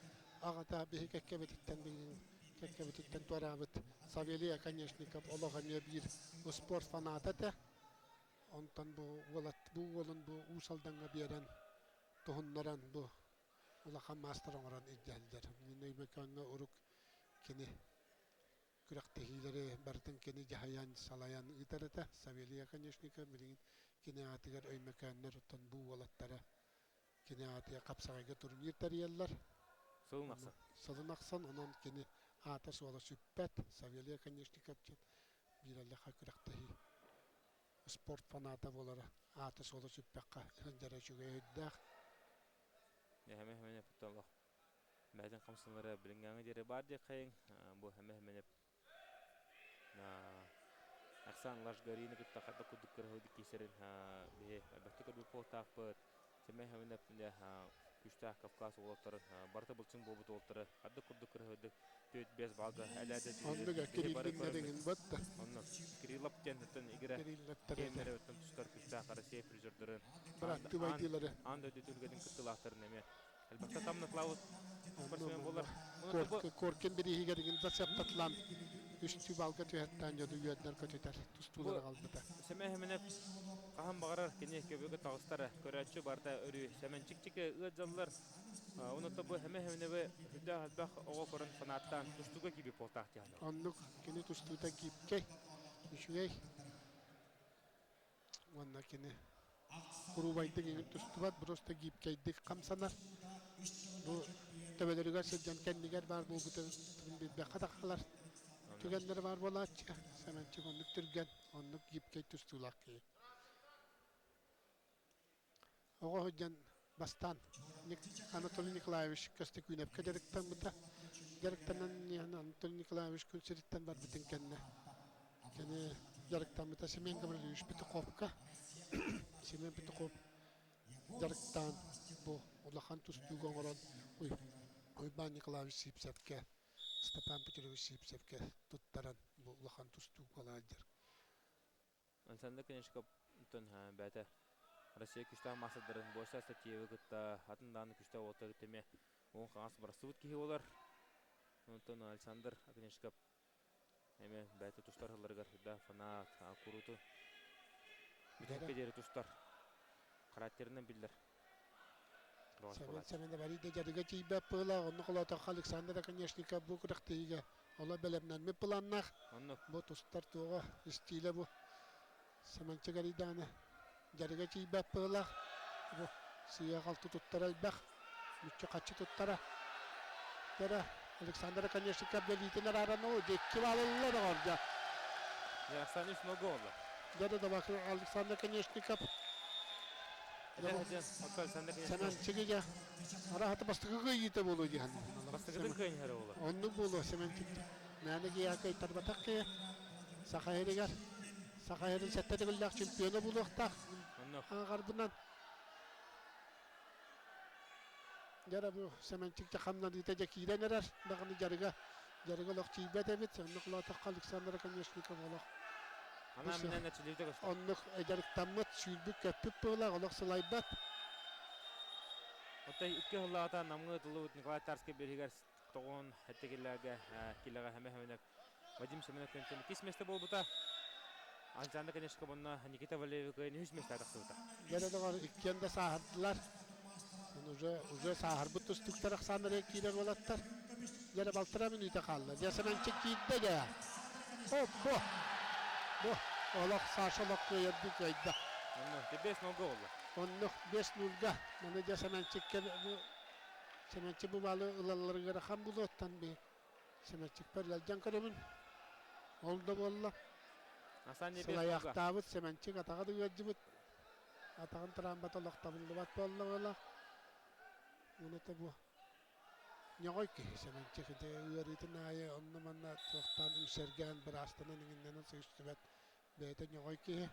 аҕата биһи кэккэбититтэн билигин Кэккэбититтэн туораабыт Савелий Оконешников олох эмиэ биир спорт фаната этэ. Онтон бу уолат бу уолун бу Уус Алдаҥҥа биэрэн туһуннаран бу улахан маастар оҥорон илдьэ сылдьар. Мин Өймөкөөҥҥө урук кини күрэхтэһиилэри барытын кини дьаһайан, салайан ыытар этэ. Савелий Оконешников билигин кини аатыгар Өймөкөөннөр оттон бу уолаттара кини аатыгар хапсаҕайга турнир тэрийэллэр. Сылын ахсын. Сылын ахсын онон кини аата-суола сүппэт. Савелий Оконешников диэн биир эллэхэ күрэхтэһии спорт фаната буолара аата-суола сүппэххэ сылдьара үчүгэй өйдөөх. Эһэме эһэмене олох бэйэтин хамсанара билиҥҥээҥи диэри баар диэххэйиҥ. Бу эһэме эһэмене Оксан Лашгарины кытта хата курдук кыраһыйдык киирсэрин биһи элбэхтик көрбүт буолуохтаахпыт. Сэмэй Хэминэп күүстээх Кавказ уолаттарын барыта былчыҥ буолбут уолаттары хардык курдук кыраһыйдык 4-5 балга элээдэ Оннук Кириллиҥнэриҥин батта. Онно Кириллов диэн оттон игирэ киэннэри оттон тустар күүстээх Россия призердарын Быраттыы байдыылары. Аан дойду түһүлгэтин кыттыылаахтарын эмиэ элбэхтэ тамнатлаабыт спортсмен буолар. Коркин бирииһигэр игин да септатлан үстүү балга түһэттээн дьону үөрдэр көтүтэр тустуулары аҕалбыта. Сэмэ Хэминэп хаһан баҕарар кини көбүгө таҕыстара көрөөччү барыта өрүү Сэмэнчик-чики ыалдьаллар. Онута бу Хэмэ Хэминэби үрдээх элбэх оҕо көрөн фанаттаан тустууга киирбит буолтаах диэн. Оннук кини тустуута гибкэй, үчүгэй уонна кини куруубайдык иҥин тустубат, просто гибкэйдик хамсанар. Бу төбөлөрүгэр сылдьан кэннигэр баар буолбутун билбэххэ да хаалар түгэннэрэ баар буолааччы. Сэмэнчик оннук түргэн, оннук гибкэй тустуулаах киһи. Оҕо сылдьан бастаан Анатолий Николаевич Көстөкүүнэпкэ дьарыктаммыта. Дьарыктанан Анатолий Николаевич күн сириттэн барбытын кэннэ кини дьарыктаммыта Семен Гаврильевич Петуховка. Семен Петухов дьарыктаан бу улахан тустууга оҥорон Уйбаан Николаевич Сивцевкэ, Степан Петрович Сивцевкэ туттаран бу улахан тустуук буолаадьар. Александр Конечков бэйэтэ Россия күүстээх маастардарын Бося Статьевы кытта атын даҕаны күүстээх уолаттары кытта эмиэ уҥ хаҥас барсыбыт киһи буолар. Онтон Александр Оконешников эмиэ бэйэтэ тустар сылларыгар да фанат, курууту бүтэһиккэ диэри тустар характерынан биллэр. Сэмэн Сэмэнэ барыйда дьарыга тиийбэт быһыылаах, онно холоотоххо Александр Оконешников бу күрэхтэһиигэ оло бэлэмнэммит планнаах. Бу тустар туоҕа истиилэ бу Сэмэнчик арыйдаҕына дьарыга тиийбэт быһыылаах. Бу сыыһа-халты туттара элбэх, мүччү-хаччы туттара. Дьэ Александр Оконешников дэлиитин арааран оо, дьикки баалылла доҕор дьэ. Александр үс нолга олла. Дьэ да Александр Оконешников Сэмэнчиги дьэ араһата бастакы кыайыыта буолуо диэн. Бастакытын кыайыһара буолар. Оннук буолуо Сэмэнчик. Мээнэ киһиэхэ кыайтарбатах киһи. Саха сиригэр Саха сирин сэттэ төгүллээх чемпиона буолуохтаах. Ааҕарбынан. Дьэ бу Сэмэнчик дьэ хамнаныыта дьэ киирэн эрэр. Даҕаны дьарыга дьарыга олох тиийбэт эбит. Оннук холоотоххо Александр Оконешников олох Анаан-минээн эрчиллибитэ көстөр. Оннук дьарыктаммыт, сүүрбүт-көппүт быһыылаах, олох сылайбат. Оттон икки сыллааҕыта Намҥа ыытыллыбыт Николай Тарскай бириһигэр тоҕуһун эттигиллэргэ килэҕэ хэмэ хэмэнэп Вадим Семенов кэнтэн иккис миэстэ буолбута. Александр Конешко уонна Никита Валерьевич үһүс миэстэ тахсыбыта. Дьэ доҕор, иккиэн да сааһырдылар. Уже, уже сааһырбыт тустуктар ахсааннара киирэр уолаттар. Дьэ балтараа мүнүүтэ хаалла. Дьэ Сэмэнчик киирдэ дьэ. Оп, бу. Бу. Олох Саша олох кыайардыы кыайда. Онно бес нолга олла. Онно бес нульга. Маны дьэ Сэмэнчиккэ бу Сэмэнчик бу баалы ылалларыгар ахан булуоттан би Сэмэнчикпэр лалдьан көрөбүн. Ол да буолла. Сылайахтаабыт Сэмэнчик атаҕа да ыалдьыбыт. Атаҕын тыраамбата олох табыллыбат буолла. Уонна бу Ньоҕой киһи Сэмэнчик ити ыарыытын аайы онно-манна туохтаан үҥсэргээн быраастанан иҥиннэнэн сыыстыбат бэйэтэ ньоҕой киһи.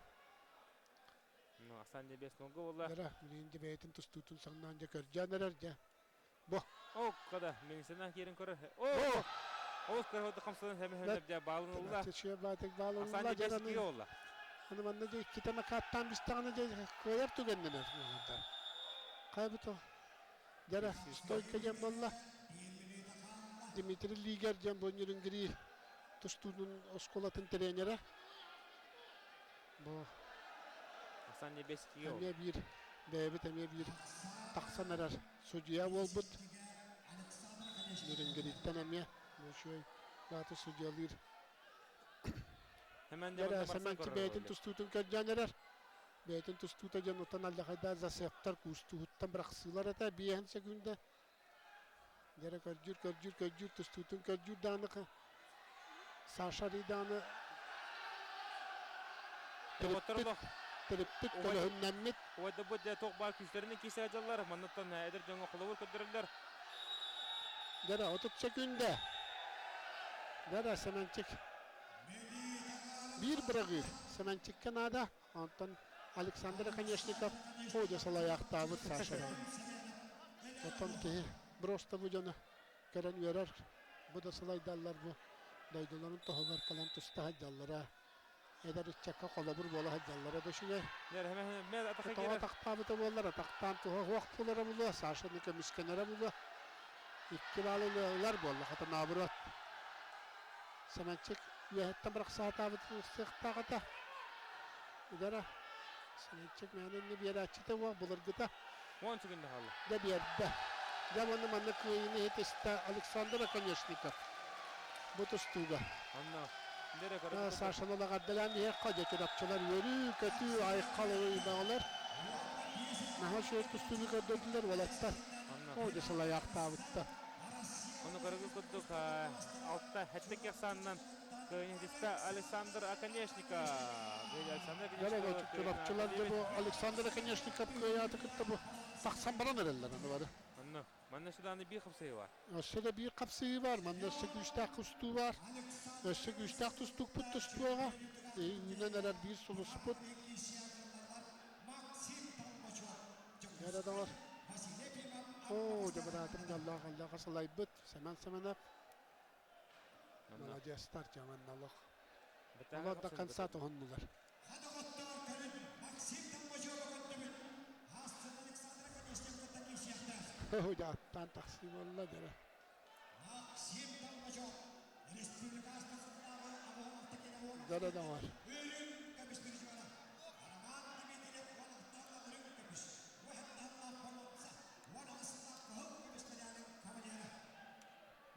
Ну, Асан небес нолго буолла. Дара, билигин дьэ бэйэтин тустуутун саҥнаан дьэ көрдьөөн эрэр дьэ. Бу. О, када, миҥсэнэ киирэн көрөр. О! Ол көрөдө хамсанан хэмэ хэмэ дьэ баалын ылла. Чече баатык баалын Асан ылла небес дьэ кигэ олла. Аны манна дьэ иккитэ накааттаан бистэҕинэ дьэ кыайар түгэннэнэр. Хайбыт ол. Дьэ эрэ, стойка диэн буолла. Дмитрий Лигер диэн бу Нерюнгри тустуутун оскуолатын тренерэ. Бу Асан Небесский эмиэ биир бэйэбит эмиэ биир тахсан эрэр судьуйа буолбут. Нерюнгриттэн эмиэ үчүгэй бааты судьуйалыыр. Дьэ, Сэмэнчи бэйэтин тустуутун көрдөөн эрэр. Бэйэтин тустуута дьон оттон алдьархайдаах засептар куустууһуттан бырахсыылар этэ биэһин секунда. Дьэрэ көрдүүр, көрдүүр, көрдүүр, тустуутун көрдүүр даҕаны Саша Ридааны Доҕоттор төрүппүт, көлөһүннэммит. Убайдарбыт дьэ туох баар күүстэринэн киирсэ сылдьаллар. Манныттан эдэр дьоҥҥо холобур көрдөрөллөр. Дьэрэ 30 секунда. Дьэрэ Сэмэнчик биир быраҕыы Сэмэнчиккэ наада. Онтон Александр Оконешников хоодьо салайаахтаабыт Сашаҕа. Оттон киһи просто бу дьону көрөн үөрэр. Бу да сылайдаллар бу дойдуларын тоһугар кэлэн туста сылдьаллара. Эдэр ыччакка холобур буола сылдьаллара да үчүгэй. Тоҕо атахтаабыта буоллар, атахтаан туһа суох буолара буолуо, Сашаны көмүскэнэрэ буолуо. Икки баалы ылар буолла, хата наоборот. Сэмэнчик үөһэттэн бырахсаатаабыт сыахтаах этэ. Удара Сэмэнчик мээнэ инни биэрээччитэ уох былыргыта. Уон секунда хаалла. Дьэ биэрдэ. Дьэ уонна манна кыайыыны иһитистэ Александр Оконешников. Бу тустууга. Онно Сашаны эҕэрдэлээн иһиэххэ дьэ чурапчылар үөрүү-көтүү айхал ыйдаҕылар. Наһаа үчүгэй тустууну көрдөрдүлэр уолаттар. Оо дьэ сылайаахтаабыттар. Ону көрөгү курдук алта хэттик ахсаанынан кыайыһыста Александр Оконешников. Александр Оконешников. Чурапчылар дьэ бу Александр Оконешников кыайааты кытта бу тахсан баран эрэллэр аны бары. Онно манна сюда биир хапсыы бар. Өссө да биир хапсыы бар, манна өссө күүстээх тустуу бар. Өссө күүстээх тустуукпут тустуоҕа. Үүнэн эрэр биир сулуспут. Эрэ доҕор. Оо, дьэ быраатым дьоллоох аллаха сылайбыт Сэмэн Сэмэнэп. Маладьыастар дьэ манна олох. Олор да конца туһуннулар. Оо, дьэ аттаан тахсыы буолла дьэ. Дьэ доҕор.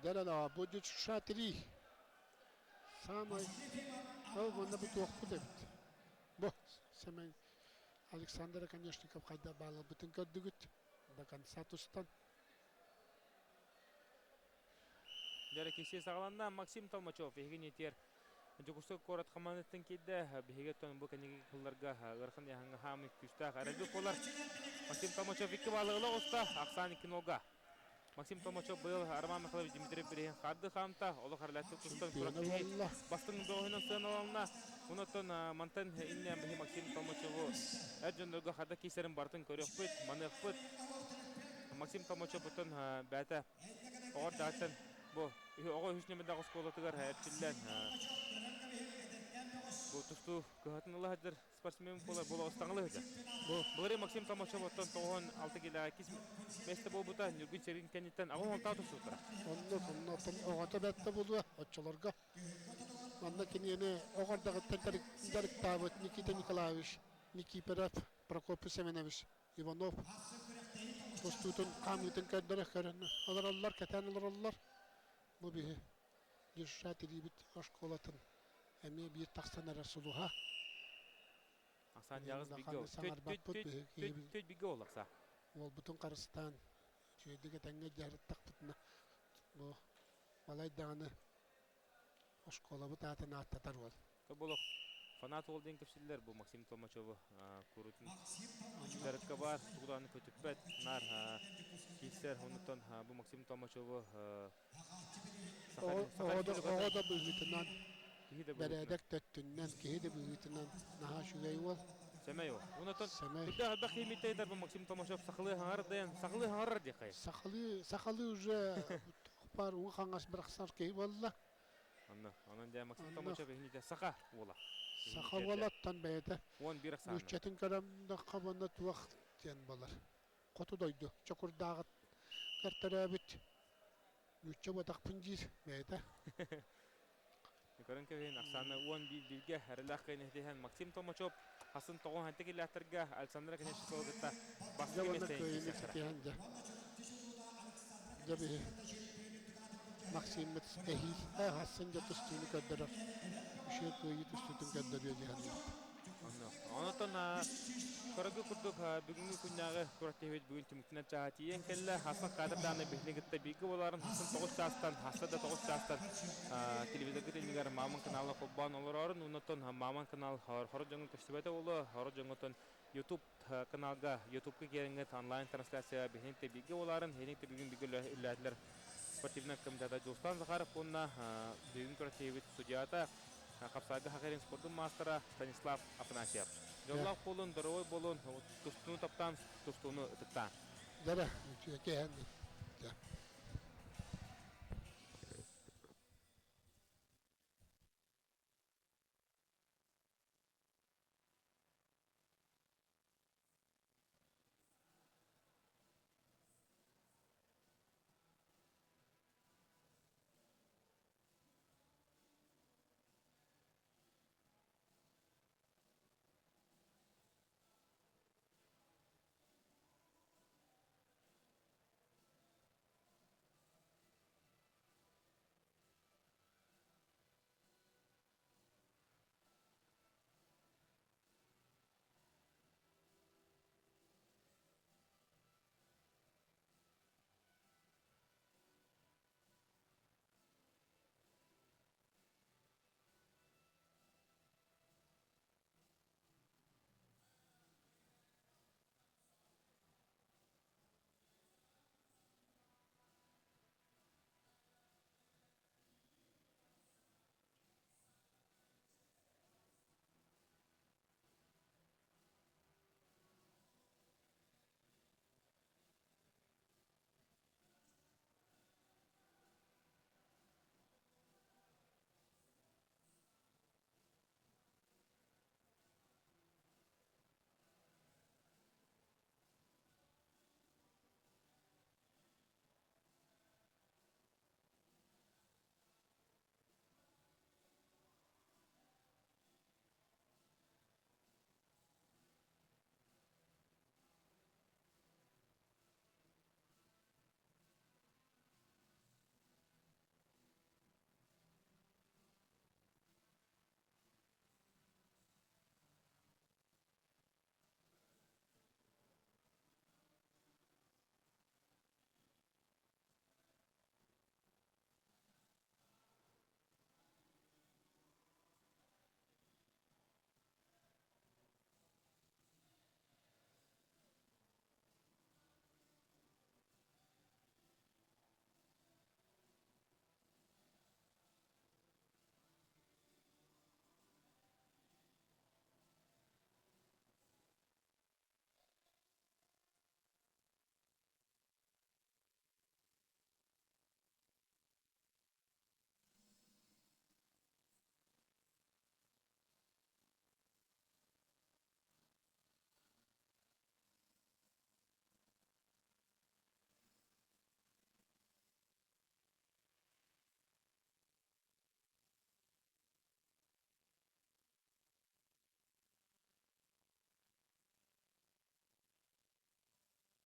Да-да-да, будет ша-3. Самый... Ол манна бу туохпут эбит. Бу Семен Александр Оконешников хайда бааларбытын көрдүгүт. До конца тустан. Дьэ киси саҕаланна Максим Толмачев эһиги нетер Дьокуускай куорат хамаандатын киирдэ. Биһиги оттон бу кэнники сылларга ыарахан ыйааһыҥҥа хаамыы күүстээх эрэлбит буолар. Максим Толмачев икки баалы ыла оҕуста, ахсаан икки нолга. Максим Толмачев быйыл Роман Михайлович Дмитриев бириһин харды хаамта, олох эрэлээхтик тустан күрэхтэһии бастыҥ бөҕөһүнэн сыаналанна. Онон мантан иннэ биһи Максим Толмачеву эр дьоннорго харда киисэрин барытын көрүөхпүт, маныахпыт. Максим Толмачев оттон бэйэтэ оҕо эрдэҕиттэн бу оҕо үһүс нөмердээх оскуолатыгар эрчиллэн бу тустуу кыһатын ыла сылдьар спортсмен буолар буола ыстаҥалыы сылдьар. Бу былырыын Максим Толмачев оттон 96 килэҕэ иккис миэстэ буолбута Ньургун Сэрин кэнниттэн аҕыс уонтаа тустубуттара. Оннук, онно оттон оҕото бэрт да буолуо оччолорго. Манна кинини оҕо эрдэҕиттэн дьарыктаабыт Никита Николаевич Никифоров, Прокопий Семенович Иванов тустуутун хаамыытын көрдөрө көрөн олороллор, кэтээн олороллор. Бу биһи Дюшат илиибит оскуолатын эмиэ биир тахсан эрэр сулуһа. Ахсаан дьаҕыс бигэ саҥарбаппыт төт бигэ ол ахса. Уолбутун харыстаан үчүгэйдик этэҥҥэ дьарыктахпытына бу балай даҕаны оскуолабыт аатын ааттатар уол. Тоболох фанат уол диэн кэпсииллэр бу Максим Толмачеву курутун дьарыкка баар тугудааны көтүппэт наар киирсэр оннуттан бу Максим Толмачеву Оҕо да быһыытынан бэрээдэк төттүннэн киһи да быһыытынан наһаа үчүгэй уол. Сэмэй уол. Онотон үрдээх элбэх киһи бу Максим Толмачев сахалыы хаҥар дайан сахалыы хаҥарар диэххэй. Сахалыы сахалыы уже бар уҥа хаҥас бырахсар киһи буолла. Онно онон дьэ Максим Толмачев иһините саха уола. Саха уолаттан бэйэтэ 11 ахсаанна. Нууччатын көрөмдөххө уонна туох диэн буолар. Хоту дойду Чокурдааҕыт төрөөбүт. Нуучча буотахпын диир бэйэтэ. Көрөн кэбиһин ахсааны 11 бииргэ эрэлээх кыайын Максим Томачев хасын тоҕон ханты киллээхтэргэ Александра Князькова кытта бастакы миэстэни ситиһэн дьэ. Дьэ биһи Максиммыт эһиил хасын дьэ тустууну көрдөрөр. Үчүгэй кыайыы тустуутун көрдөрүө диэн. Онотон көрөгү курдук бүгүҥҥү күннээҕи күрэхтэһиибит бүгүн түмүктэнэр чааһа тиийэн кэллэ. Хасан кадр дааны биһини кытта бииргэ буоларын хасан 9 чаастан, хаса да 9 чаастан телевизоргыт иннигэр Мамон канала холбоон олорорун, оннотон Мамон канал хоро дьоҥҥо көстүбэтэ буолуо, хоро дьоҥҥотон YouTube каналга, YouTube-ка киэрэҥҥит онлайн трансляция биһини кытта бииргэ буоларын, биһини кытта бүгүн бииргэ үлэлээтилэр спортивнай комитета Дьулустан Захаров уонна бүгүн күрэхтэһиибит судьята Хапсаайга Хахарин спордун маастара Станислав Афанасьев. Дьоллоох буолун, доруобай буолун, тустууну таптаан, тустууну ытыктаан. Дара, үтүө кэһэн.